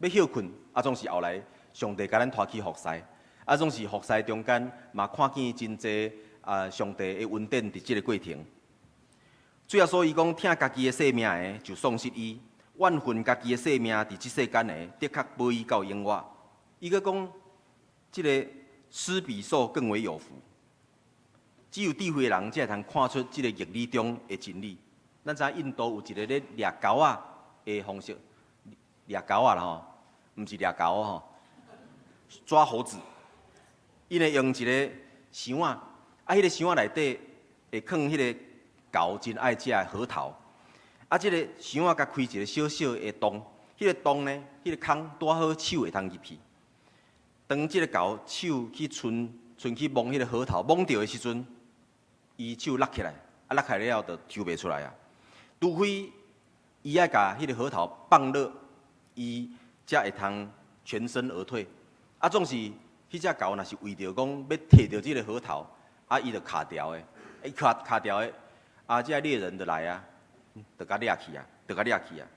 欲歇睏，啊，總是後來上帝共咱拖去服侍，啊，總是服侍中間嘛看見真濟啊上帝的恩典佇這个過程。主耶穌伊講，疼家己的性命的就喪失伊；怨恨家己的性命佇這世間的，的確保伊到永遠。伊閣講，這个施比受更為有福。只有智慧的人才會通看出這个逆理中的真理。咱知影印度有一个咧掠猴仔的方式，掠猴仔啦吼，毋是掠猴吼，抓猴子。𪜶會用一个箱仔，啊，彼个箱仔內底會囥彼个猴真愛食的核桃，啊，這个箱仔共開一个小小的洞，彼个洞呢，彼个空拄好手會通入去。當這个猴手去伸伸去摸彼个核桃，摸著的時陣，伊手落起來，啊，落起來了後就抽袂出來啊。除非伊愛共彼个核桃放落，伊才會通全身而退。啊，總是彼隻猴若是為著講欲提著這个核桃，啊，伊就卡牢的，伊卡卡牢的，啊，這个獵人就來啊，就共掠去啊，就共掠去啊。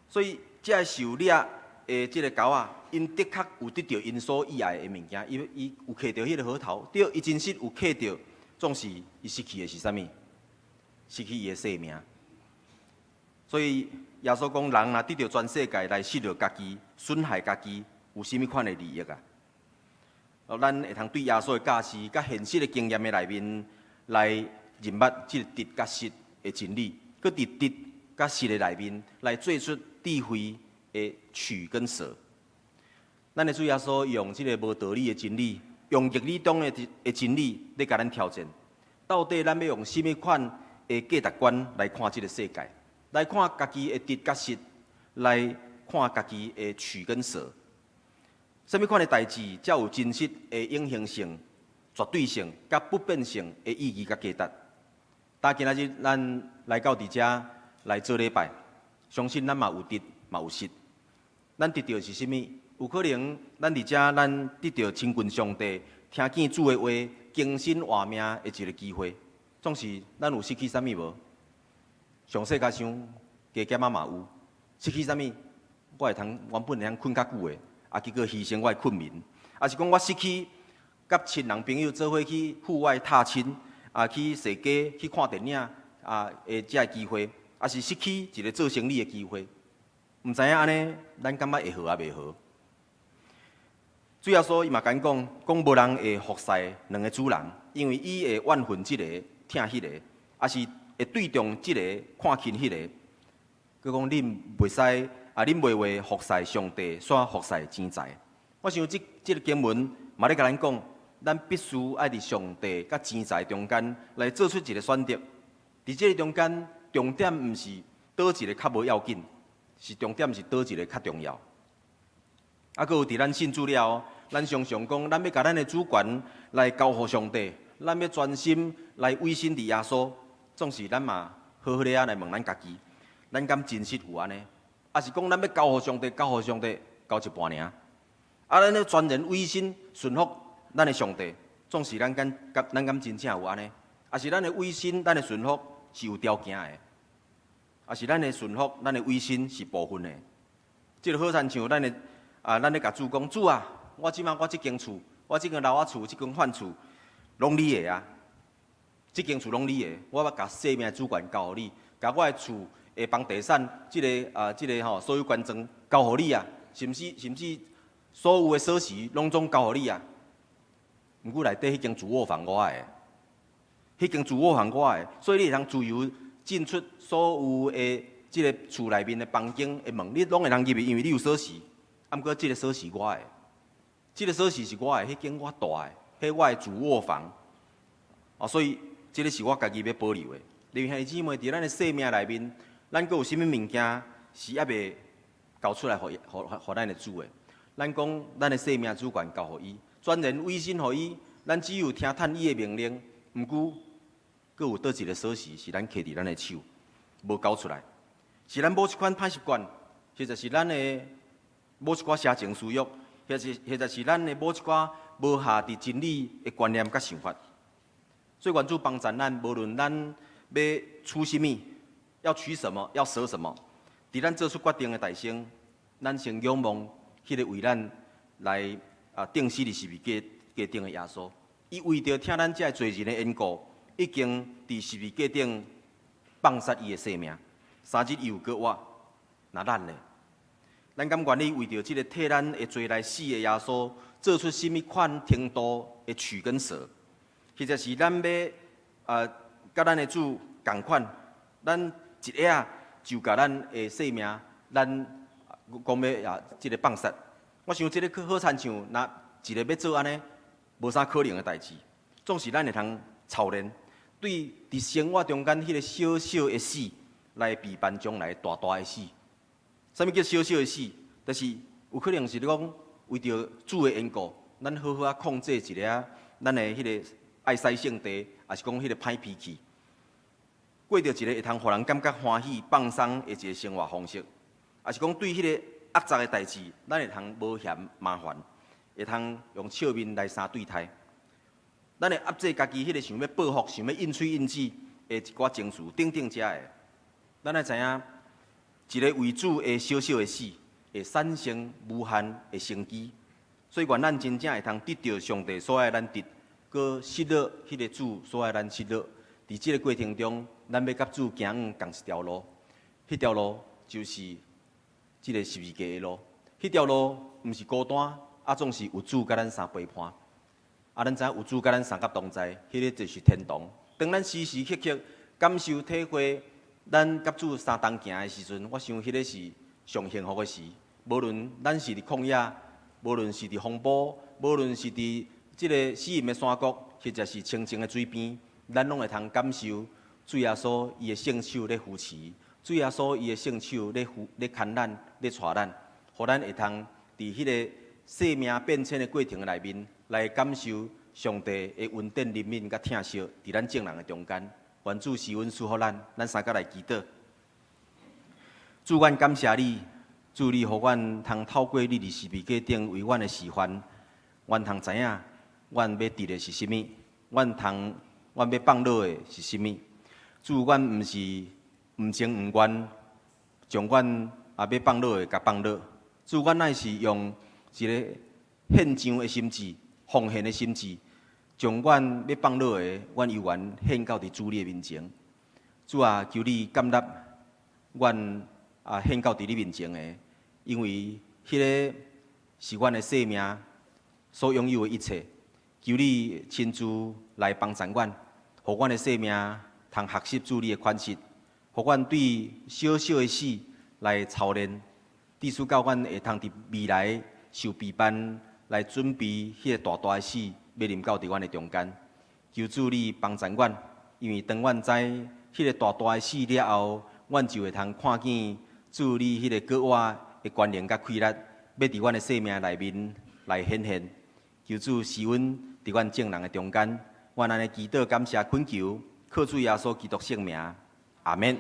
所以，這个受掠的這个猴仔，𪜶的確有得著𪜶所意愛的物件，伊伊有揢著彼个核桃，對，伊真實有揢著，總是伊失去的是啥物？失去伊的性命。所以耶穌講，人若得著全世界來失落家己、損害家己，有啥物款的利益啊？咱會通對耶穌的教示、佮現實的經驗的內面來認捌這个得佮失的真理，閣佇得佮失的內面來做出智慧的取跟捨。咱的主耶穌用這个無道理的真理，用逆理中的的真理來共咱挑戰。到底咱欲用啥物款的價值觀來看這个世界，來看家己的得佮失，來看家己的取跟捨。啥物款的代誌才有真實的永恆性、絕對性、佮不變性的意義佮價值？今仔日咱來到佇遮來做禮拜，相信咱嘛有得嘛有失。咱得著是啥物？有可能咱佇遮咱得著親近上帝、聽見主的話、更新活命的一个機會。總是咱有失去啥物無？上細較想，加減仔嘛有失去啥物？我會通原本會通睏較久的，啊，結果犧牲我的睏眠，抑是講我失去佮親人朋友做伙去戶外踏青，啊，去踅街去看電影啊的這个機會，抑是失去一个做生意的機會。毋知影按呢，咱感覺會好抑袂好？主耶穌伊嘛敢講，講無人會服侍兩个主人，因為伊會怨恨這个，疼彼個，抑是會對重這個，看輕彼個。閣講恁袂使啊，恁袂會服侍上帝，煞服侍錢財。我想這這个經文嘛咧共咱講，咱必須愛佇上帝佮錢財中間來做出一个選擇。佇這个中間，重點毋是佗一个較無要緊，是重點是佗一个較重要。啊，閣有佇咱信主了後，咱常常講，咱欲共咱的主權來交予上帝，咱欲專心來委身佇耶穌。總是咱嘛好好咧仔來問咱家己，咱敢真實有按呢？抑是講咱欲交予上帝，交予上帝，交一半爾？啊，咱欲全然委身順服咱的上帝，總是咱敢咱敢真正有按呢？抑是咱的委身、咱的順服是有條件的？抑是咱的順服、咱的委身是部分的？這个好親像咱的啊，咱咧共主講，主啊，我這擺我這間厝，我這間樓仔厝，這間飯厝，攏你的啊！這間厝攏你的，我欲共生命主權交予你，共我的厝的房地產，這个啊，這个吼所有權狀交予你啊！甚至甚至所有的鎖匙攏總交予你啊！毋過內底彼間主臥房我的，彼間主臥房我的，所以你會通自由進出所有的這个厝內面的房間的門，你攏會通入去，因為你有鎖匙。啊，毋過這个鎖匙我的，這个鎖匙是我的，彼間我蹛的，彼我的主臥房。哦，所以這个是我家己欲保留的。弟兄姊妹，佇咱的生命內面，咱閣有啥物物件是猶未交出來予予予咱的主的？咱講咱的生命主權交予伊，全然委身予伊，咱只有聽趁伊的命令，毋過，閣有佗一个鎖匙是咱揢佇咱的手，無交出來，是咱某一款歹習慣，或者是咱的某一寡邪情私欲，或者是咱的某一寡無合佇真理的觀念佮想法。所以願主幫助咱，無論咱欲取啥物，要取什麼，要捨什麼，佇咱做出決定的代先，咱先仰望彼个為咱來釘死佇十字架頂的耶穌。伊為著疼咱這个罪人的緣故，已經佇十字架頂放殺伊的性命。3日伊又閣活，若咱呢？咱敢願意為著這个替咱的罪來死的耶穌，做出啥物款程度的取跟捨？或者是咱欲佮咱的主仝款，咱一下就共咱的性命，咱講欲這个放殺。我想這个好親像，若一个欲做按呢，無啥可能的代誌。總是咱會通操練，對佇生活中間彼个小小的死來備辦將來大大的死。啥物叫小小的死？就是有可能是你講為著主的緣故，咱好好仔控制一下咱的彼个愛使性地，抑是講彼个歹脾氣，過著一个會通予人感覺歡喜、放鬆的一个生活方式，抑是講對彼個惡雜的代誌，咱會通無嫌麻煩，會通用笑面來相對待。咱會壓制家己彼个想欲報復、想欲應喙應舌的一寡情緒等等遮的。咱愛知影，一个為主的小小的死，會產生無限的生機。所以願咱真正會通得著上帝所愛咱得，閣失落彼个主所愛咱失落。佇這个過程中，咱欲佮主行往仝一條路，彼條路就是這个十字架的路。彼條路毋是孤單，總是有主佮咱相陪伴。咱知影有主佮咱相佮同在，彼个就是天堂。當咱時時刻刻感受體會，咱佮主相同行的時陣，我想彼个是上幸福的事。無論咱是佇曠野，無論是佇風暴，無論是佇這个死蔭的山谷，或者是清靜的水邊，咱攏會通感受主耶穌伊的聖手咧扶持，主耶穌伊的聖手咧扶咧牽咱、咧帶咱，予咱會通佇彼个生命變遷的過程內面，來感受上帝的恩典、憐憫佮疼惜，佇咱眾人的中間。願主施恩賜予咱，咱三個來祈禱。主，阮感謝你，主你予阮通透過你佇十字架頂為阮的示範，阮通知影，阮欲得的是啥物，阮欲放落的是啥物。主，阮毋是毋情毋願，將阮欲放落的共放落。主，阮乃是用一个獻上的心志、奉獻的心志，將阮欲放落的，阮猶原獻到佇主你的面前。主啊，求你接納阮獻到佇你面前的，因為彼个是阮的生命所擁有的一切。求你親自來幫助阮，予阮的生命通學習主你的款式，予阮對小小的死來操練，致使到阮會通佇未來受備辦來準備彼個大大的死，欲臨到佇阮的中間。求主你幫助阮，因為當阮知彼个大大的死了後，阮就會通看見主你彼个閣活的權能佮氣力，欲佇阮的生命內面來顯現。求主施恩佇阮眾人的中間，阮按呢祈禱感謝懇求，靠主耶穌基督聖名，阿們。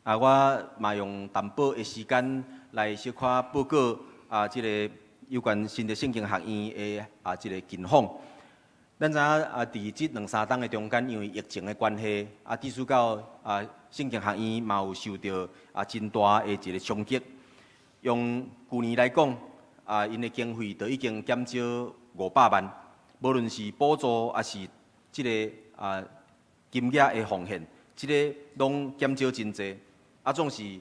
我嘛用淡薄的時間來小可報告這个有關新竹聖經學院的這个近況。咱知影佇這兩三冬的中間，因為疫情的關係，致使到聖經學院嘛有受著真大的一个衝擊。用舊年來講，𪜶的經費就已經減少500萬，無論是補助抑是這个金額的奉獻，這个攏減少真濟。總是學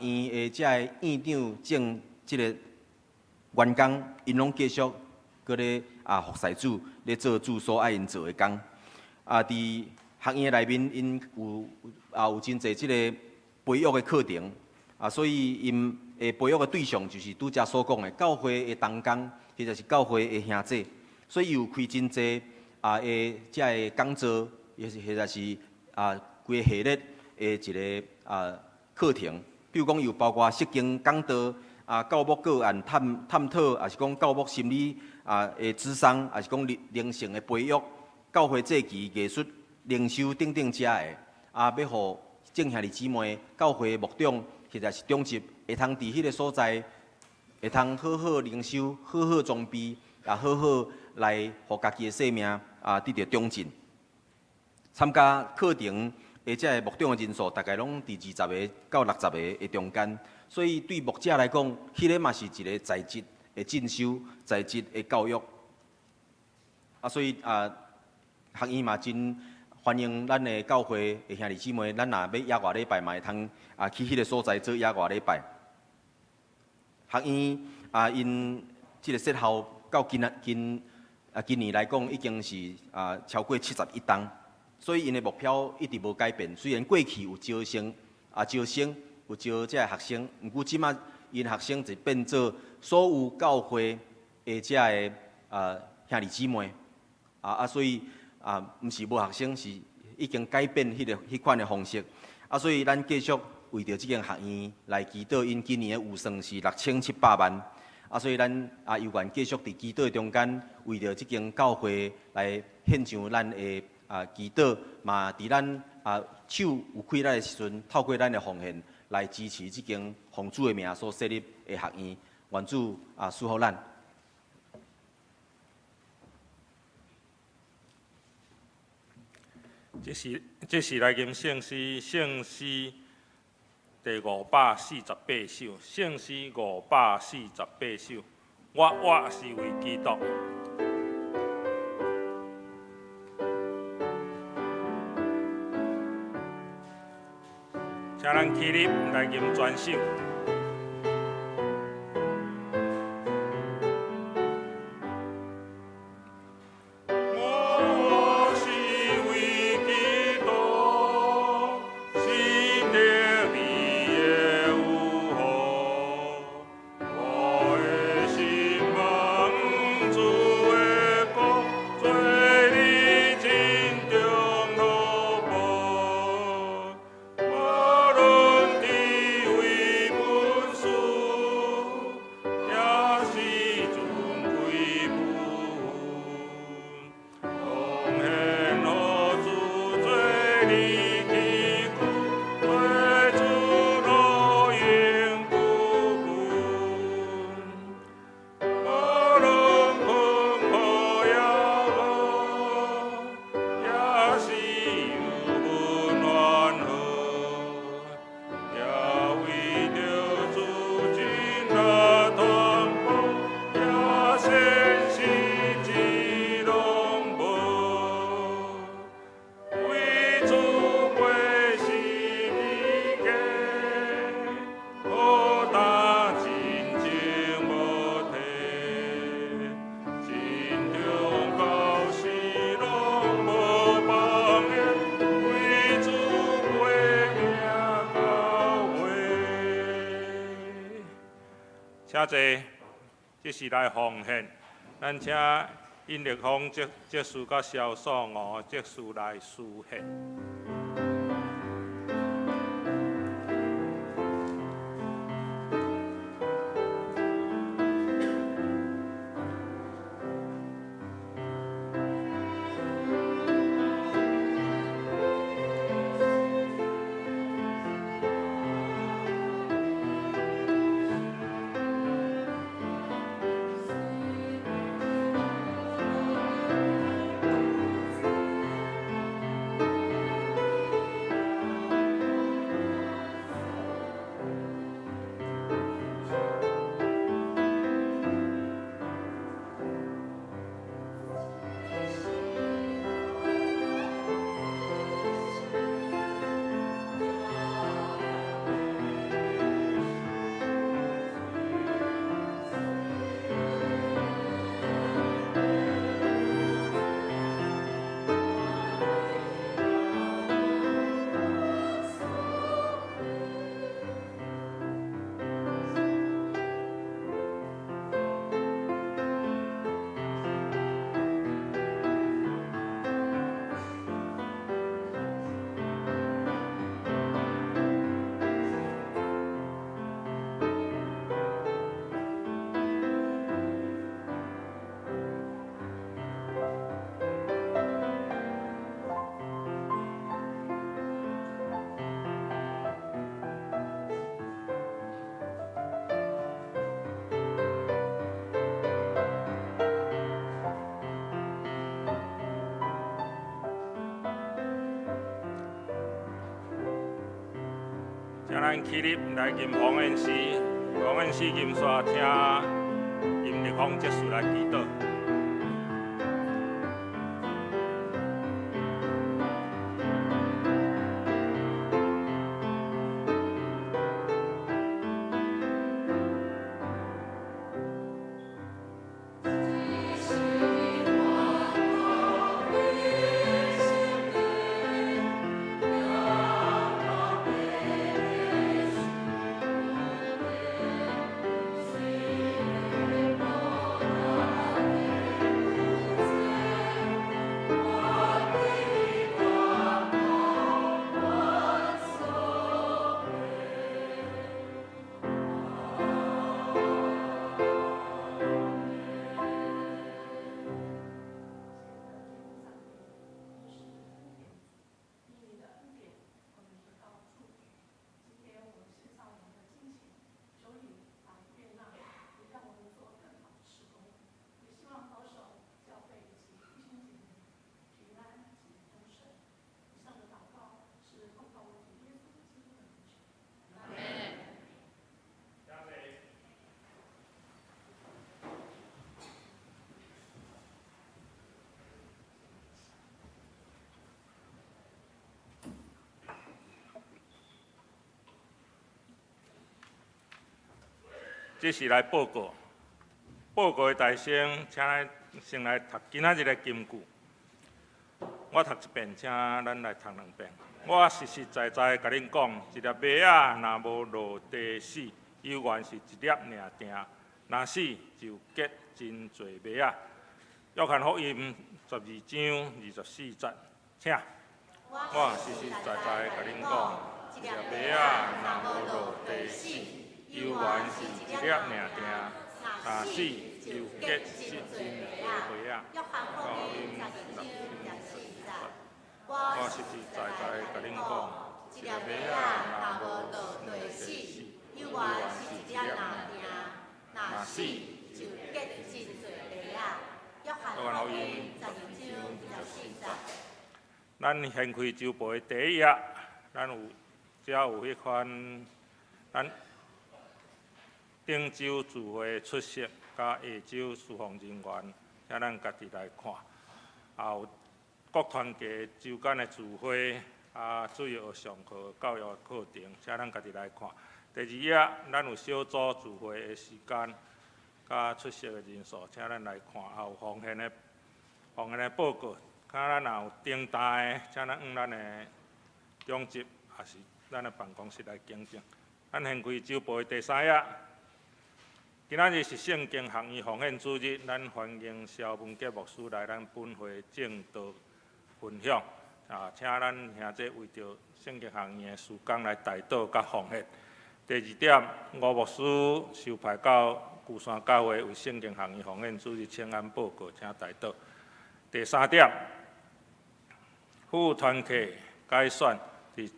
院的這个院長正這个員工，𪜶攏繼續閣咧服侍主，咧做主所愛𪜶做的工。佇學院內面，𪜶有真濟這个培育的課程，所以𪜶的培育的對象就是拄才所講的教會的同工，或者是教會的兄弟，所以伊有開真濟的這个講座，抑是或者是規個系列的一个課程，比如講有包括釋經講道。教牧個案探探討，抑是講教牧心理的諮商，抑是講靈靈性的培育、教會祭旗藝術靈修等等遮的，欲予眾兄弟姊妹、教會牧長或者是長執，會通佇彼个所在，會通好好靈修、好好裝備，也好好來予家己的生命得著長進。參加課程的這个牧長的人數，大概攏佇20個到60個的中間，所以對牧者來講，彼个嘛是一个在職的進修、在職的教育。所以學院嘛真歡迎咱的教會的兄弟姊妹，咱若欲野外禮拜嘛會通去彼个所在做野外禮拜。學院𪜶這个設校到今仔今今年來講，已經是超過71冬，所以𪜶的目標一直無改變。雖然過去有招生招生有招這个學生，毋過這馬𪜶學生就變做所有教會的這个兄弟姊妹所以毋是無學生，是已經改變彼个彼款的方式。所以咱繼續為著這間學院來祈禱，𪜶今年的預算是6700萬。所以咱猶原繼續佇祈禱中間，為著這間教會來獻上咱的祈禱，嘛佇咱手有氣力的時陣，透過咱的奉獻來支持這間奉主的名所設立的學院。願主賜福咱。這是來吟聖詩，聖詩第548首，聖詩548首，我活是為基督。請咱起立來吟全首。我活是為基督，信得你的有福。我的心望主的國，做你真中樂寶。無論地位文殊，也是尊貴不分。奉獻予主做你器具，做主樂榮不分。無論困苦也無，也是有阮歡賀，也為著主真來傳播，也善事只攏無。為主背十字架，苦擔真情無退，真中到死攏無放棄，為主背命到尾。請坐，這是來奉獻。咱請尹立峰執執事佮蕭素娥執事來司獻。咱起立來吟奉獻詩，奉獻詩吟煞，請林立峰執事來祈禱。這是來報告，報告的大聲，請咱先來讀今仔日的金句。我讀一遍，請咱來讀兩遍。我實實在在共恁講，一粒麥仔若無落地死，猶原是一粒爾定；若死，就結真濟麥仔。約翰福音12章24節，請。我實實在在共恁講，一粒麥仔若無落地死，猶原是一粒爾定，若死就結實真濟麥仔。約翰福音12章24節。我實實在在共恁講，一粒麥仔若無落地死，猶原是一粒爾定；若死就結真濟麥仔。約翰福音12章24節。咱掀開週報的第一頁，咱有遮有彼款咱頂週聚會出席，佮下週事奉人員，請咱家己來看。也有各團體週間的聚會，啊，主日學上課教育課程，請咱家己來看。第二頁，咱有小組聚會的時間，佮出席的人數，請咱來看。也有奉獻的報告，看咱若有訂單的，請咱向咱的長執，抑是咱的辦公室來更正。咱掀開週報的第三頁。今仔日是聖經學院奉獻主日，咱歡迎蕭文傑牧師來咱本會證道分享。啊，請咱兄弟為著聖經學院的事工來代禱佮奉獻。第二點，吳牧師受派到龜山教會為聖經學院奉獻主日請安報告，請代禱。第三點，副團契改選佇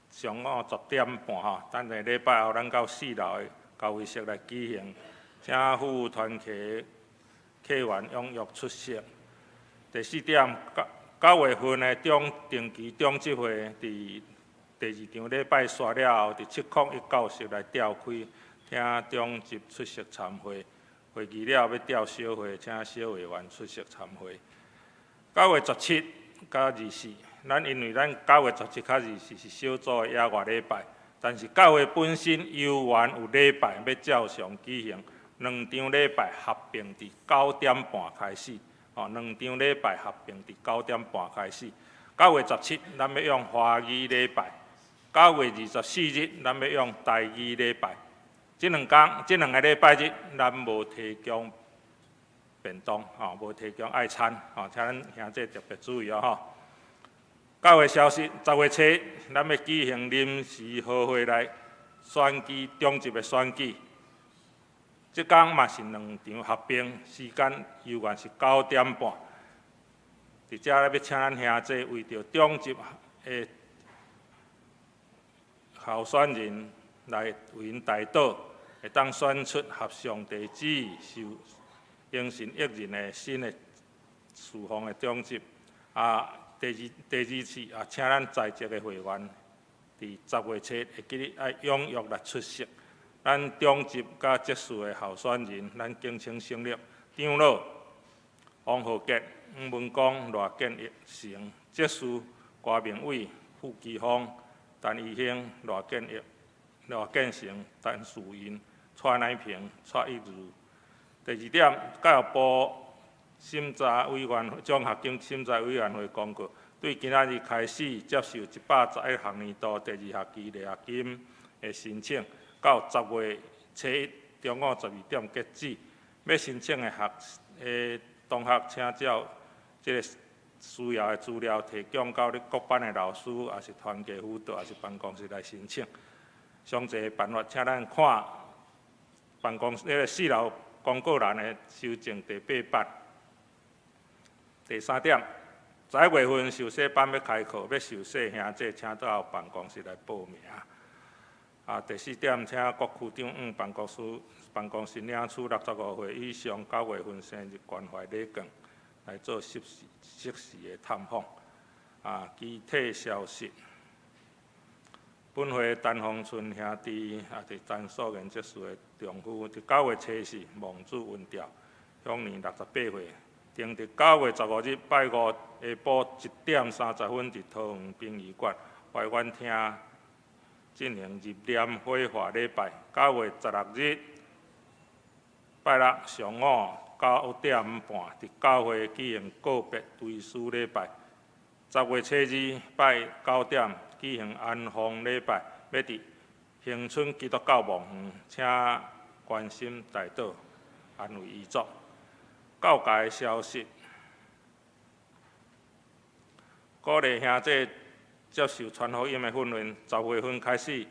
上午10點半吼，等下禮拜後咱到四樓的交會室來舉行，請副團契客員踴躍出席。第四點，9月份的中定期長執會，佇第二場禮拜煞了後，佇701教室來召開，請長執出席參會。會議了後欲召小會，請小會員出席參會。9月17佮24，咱因為咱9月17佮24是小組的野外禮拜，但是教會本身猶原有禮拜欲照常舉行，兩場禮拜合併佇9點半開始。哦，兩場禮拜合併佇9點半開始。9月17，咱欲用華語禮拜；9月24日，咱欲用台語禮拜。這兩工，這兩个禮拜日，咱無提供便當，吼，無提供愛餐，吼，請咱兄弟特別注意哦，吼。教會消息，10月初，咱欲舉行臨時合會來選舉長執的選舉。這工嘛是兩場合併，時間猶原是9點半。佇遮咧欲請咱兄弟為著長執的候選人來為𪜶代禱，會當選出合上帝旨意、受榮神益人的新的事奉的長執。啊，第二次啊，請咱在職的會員，佇佇10月7日會記得愛踴躍來出席。咱中執佮執事的候選人，咱敬請省略。長老王浩傑、黃文光、賴建成，執事郭明偉、傅基峰、陳義興、賴建業、賴建成、陳樹雲、蔡乃平、蔡一如。第二點，教育部審查委員獎學金審查委員會公告，對今仔日開始接受111學年度第二學期勵學金的申請，到10月7日中午12點截止。欲申請的學的同學，請照這个需要的資料提供到你各班的老師，抑是團契輔導，抑是辦公室來申請。詳細的辦法，請咱看辦公室彼个四樓公告欄的修正第八版。第三點，11月份受洗班欲開課，欲受洗兄姊，請到辦公室來報名。第四點，請各區長往辦公室領取65歲以上9月份生日關懷禮券，來做適時的探訪。其他消息，本會陳鳳春兄弟，也是陳素妍執事的丈夫，佇9月4日望主恩召，享年68歲。定佇9月15日拜五下晡1點30分，佇桃園殯儀館懷遠廳進行入殮火化禮拜。9月16日拜六上午9點半，佇教會舉行告別追思禮拜。10月2日拜九點舉行安放禮拜，欲佇恆春基督教墓園，請關心代禱安慰遺族。教界消息，鼓勵兄姊接受傳福音的訓練，10月份開始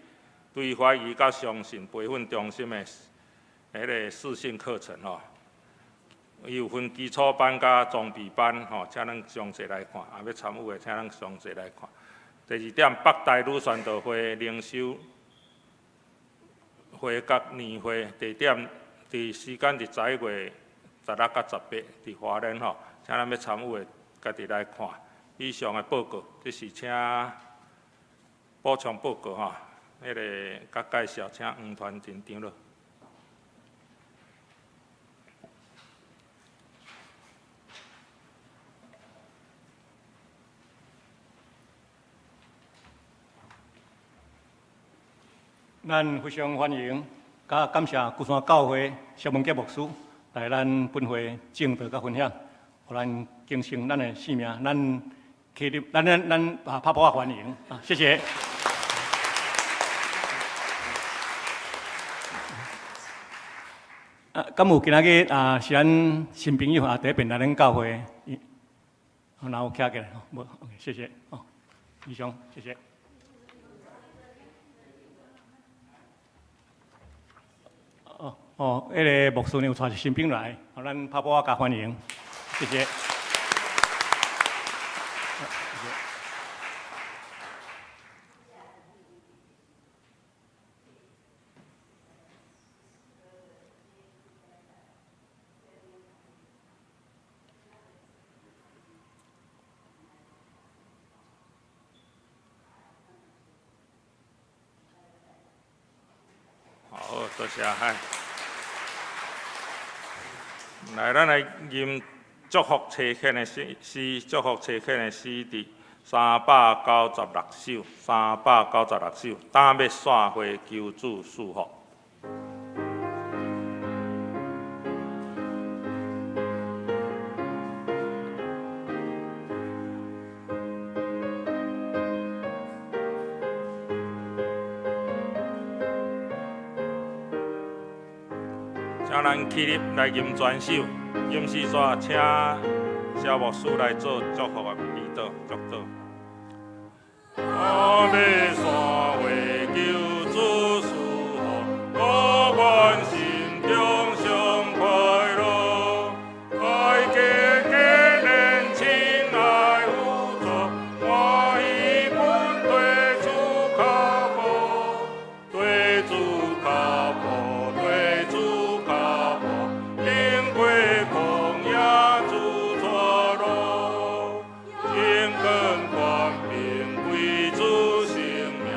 對懷疑佮相信培訓中心的彼个視訊課程吼，伊有分基礎班佮裝備班吼，請咱詳細來看，欲參與的，請咱詳細來看。第二點，北台女宣道會靈修會佮年會地點，佇時間佇11月16佮18，佇花蓮吼，請咱欲參與的，家己來看。以上的報告，這是請補充報告吼，彼个佮介紹，請黃傳真長老。咱非常歡迎，佮感謝龜山教會蕭文傑牧師來咱本會證道佮分享，予咱更新咱的生命，咱起立，咱咱咱啊拍噗仔歡迎啊，謝謝。敢有今仔日啊是咱新朋友啊，第一遍來咱教會，若有徛起來，無，OK，謝謝，哦，以上，謝謝。哦哦，彼个牧師娘有帶一新朋友來，予咱拍噗仔共歡迎，謝謝。謝謝。好，多謝嗨。來，咱來吟祝福差遣的詩，詩祝福差遣的詩，佇396首，396首，膽欲散花求主賜福。請咱起立來吟全首，吟詩煞請蕭牧師來做祝福的祈禱，祝禱。我欲散花求主賜福，我願心中上快樂，大家堅連親愛互助，歡喜阮綴主跤步，綴主跤步，綴主跤步，經過曠野主帶路，將軍權柄歸主聖名，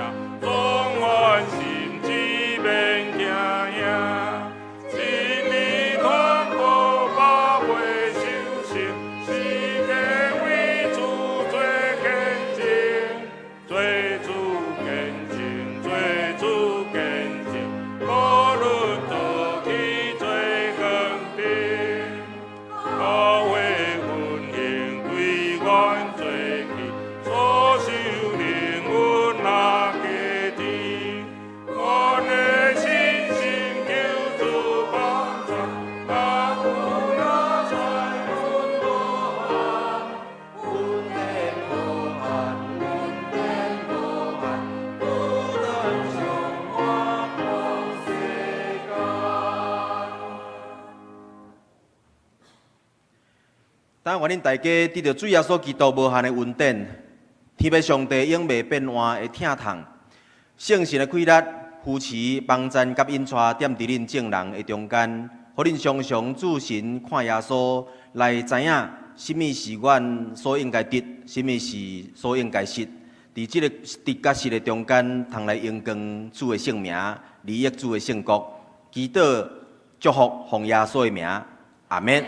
但願恁大家得著主耶穌基督無限的恩典，天父上帝永袂變換的疼痛，聖神的氣力、扶持、幫贊佮引帶，踮佇恁眾人的中間，予恁常常注神看耶穌，來知影啥物是阮所應該得，啥物是所應該失。佇這个得佮失的中間，通來榮光主的聖名，利益主的聖國。祈禱祝福，奉耶穌的名，阿們。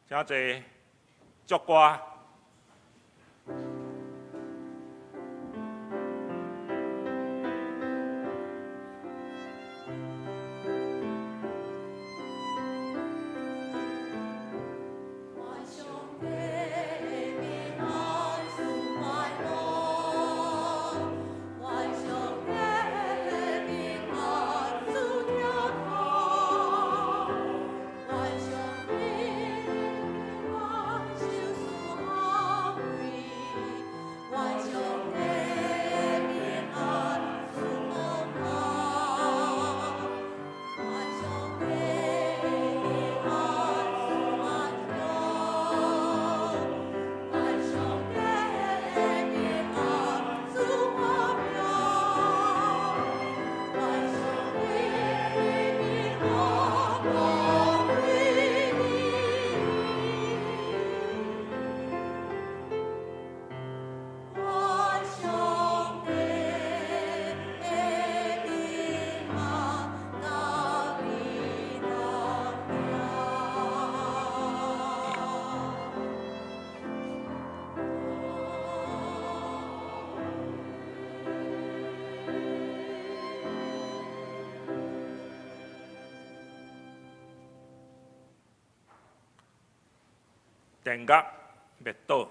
請坐，祝歌。願上帝平安賜快樂，願上帝平安賜疼痛，願上帝平安受賜安慰，願上帝平安賜光明，願上帝平安賜滿足，願上帝平安賜和平，願上帝平安保衛你。願上帝平安甲你同行。電樂滅倒。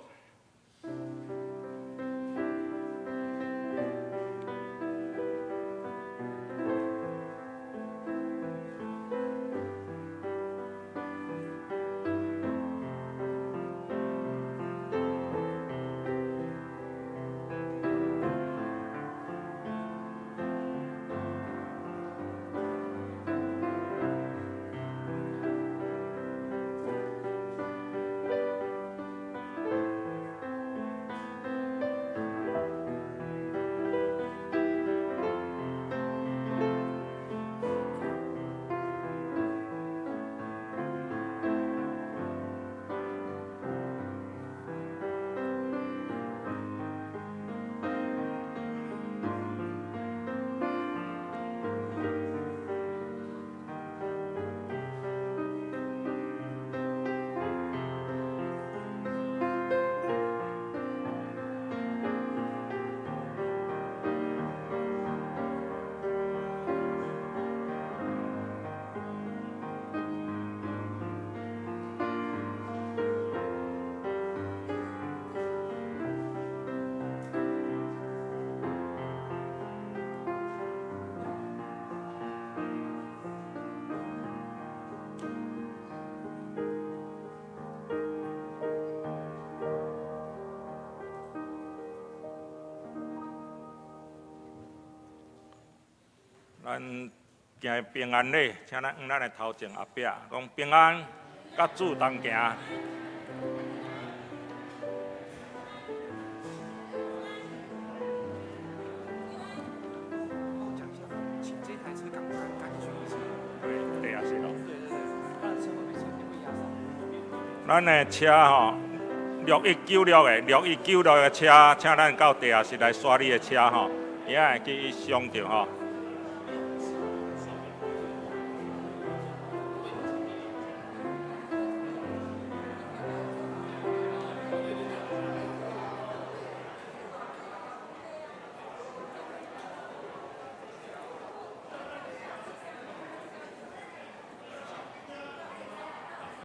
咱行平安禮，請咱向咱的頭前後壁講平安，佮主同行。講一下，請這台車趕快趕緊去移車。對，地下室咯。對對對，不然車會被車會壓上。咱的車吼，6196的，6196的車，請咱到地下室來刷你的車吼，伊會去傷著吼。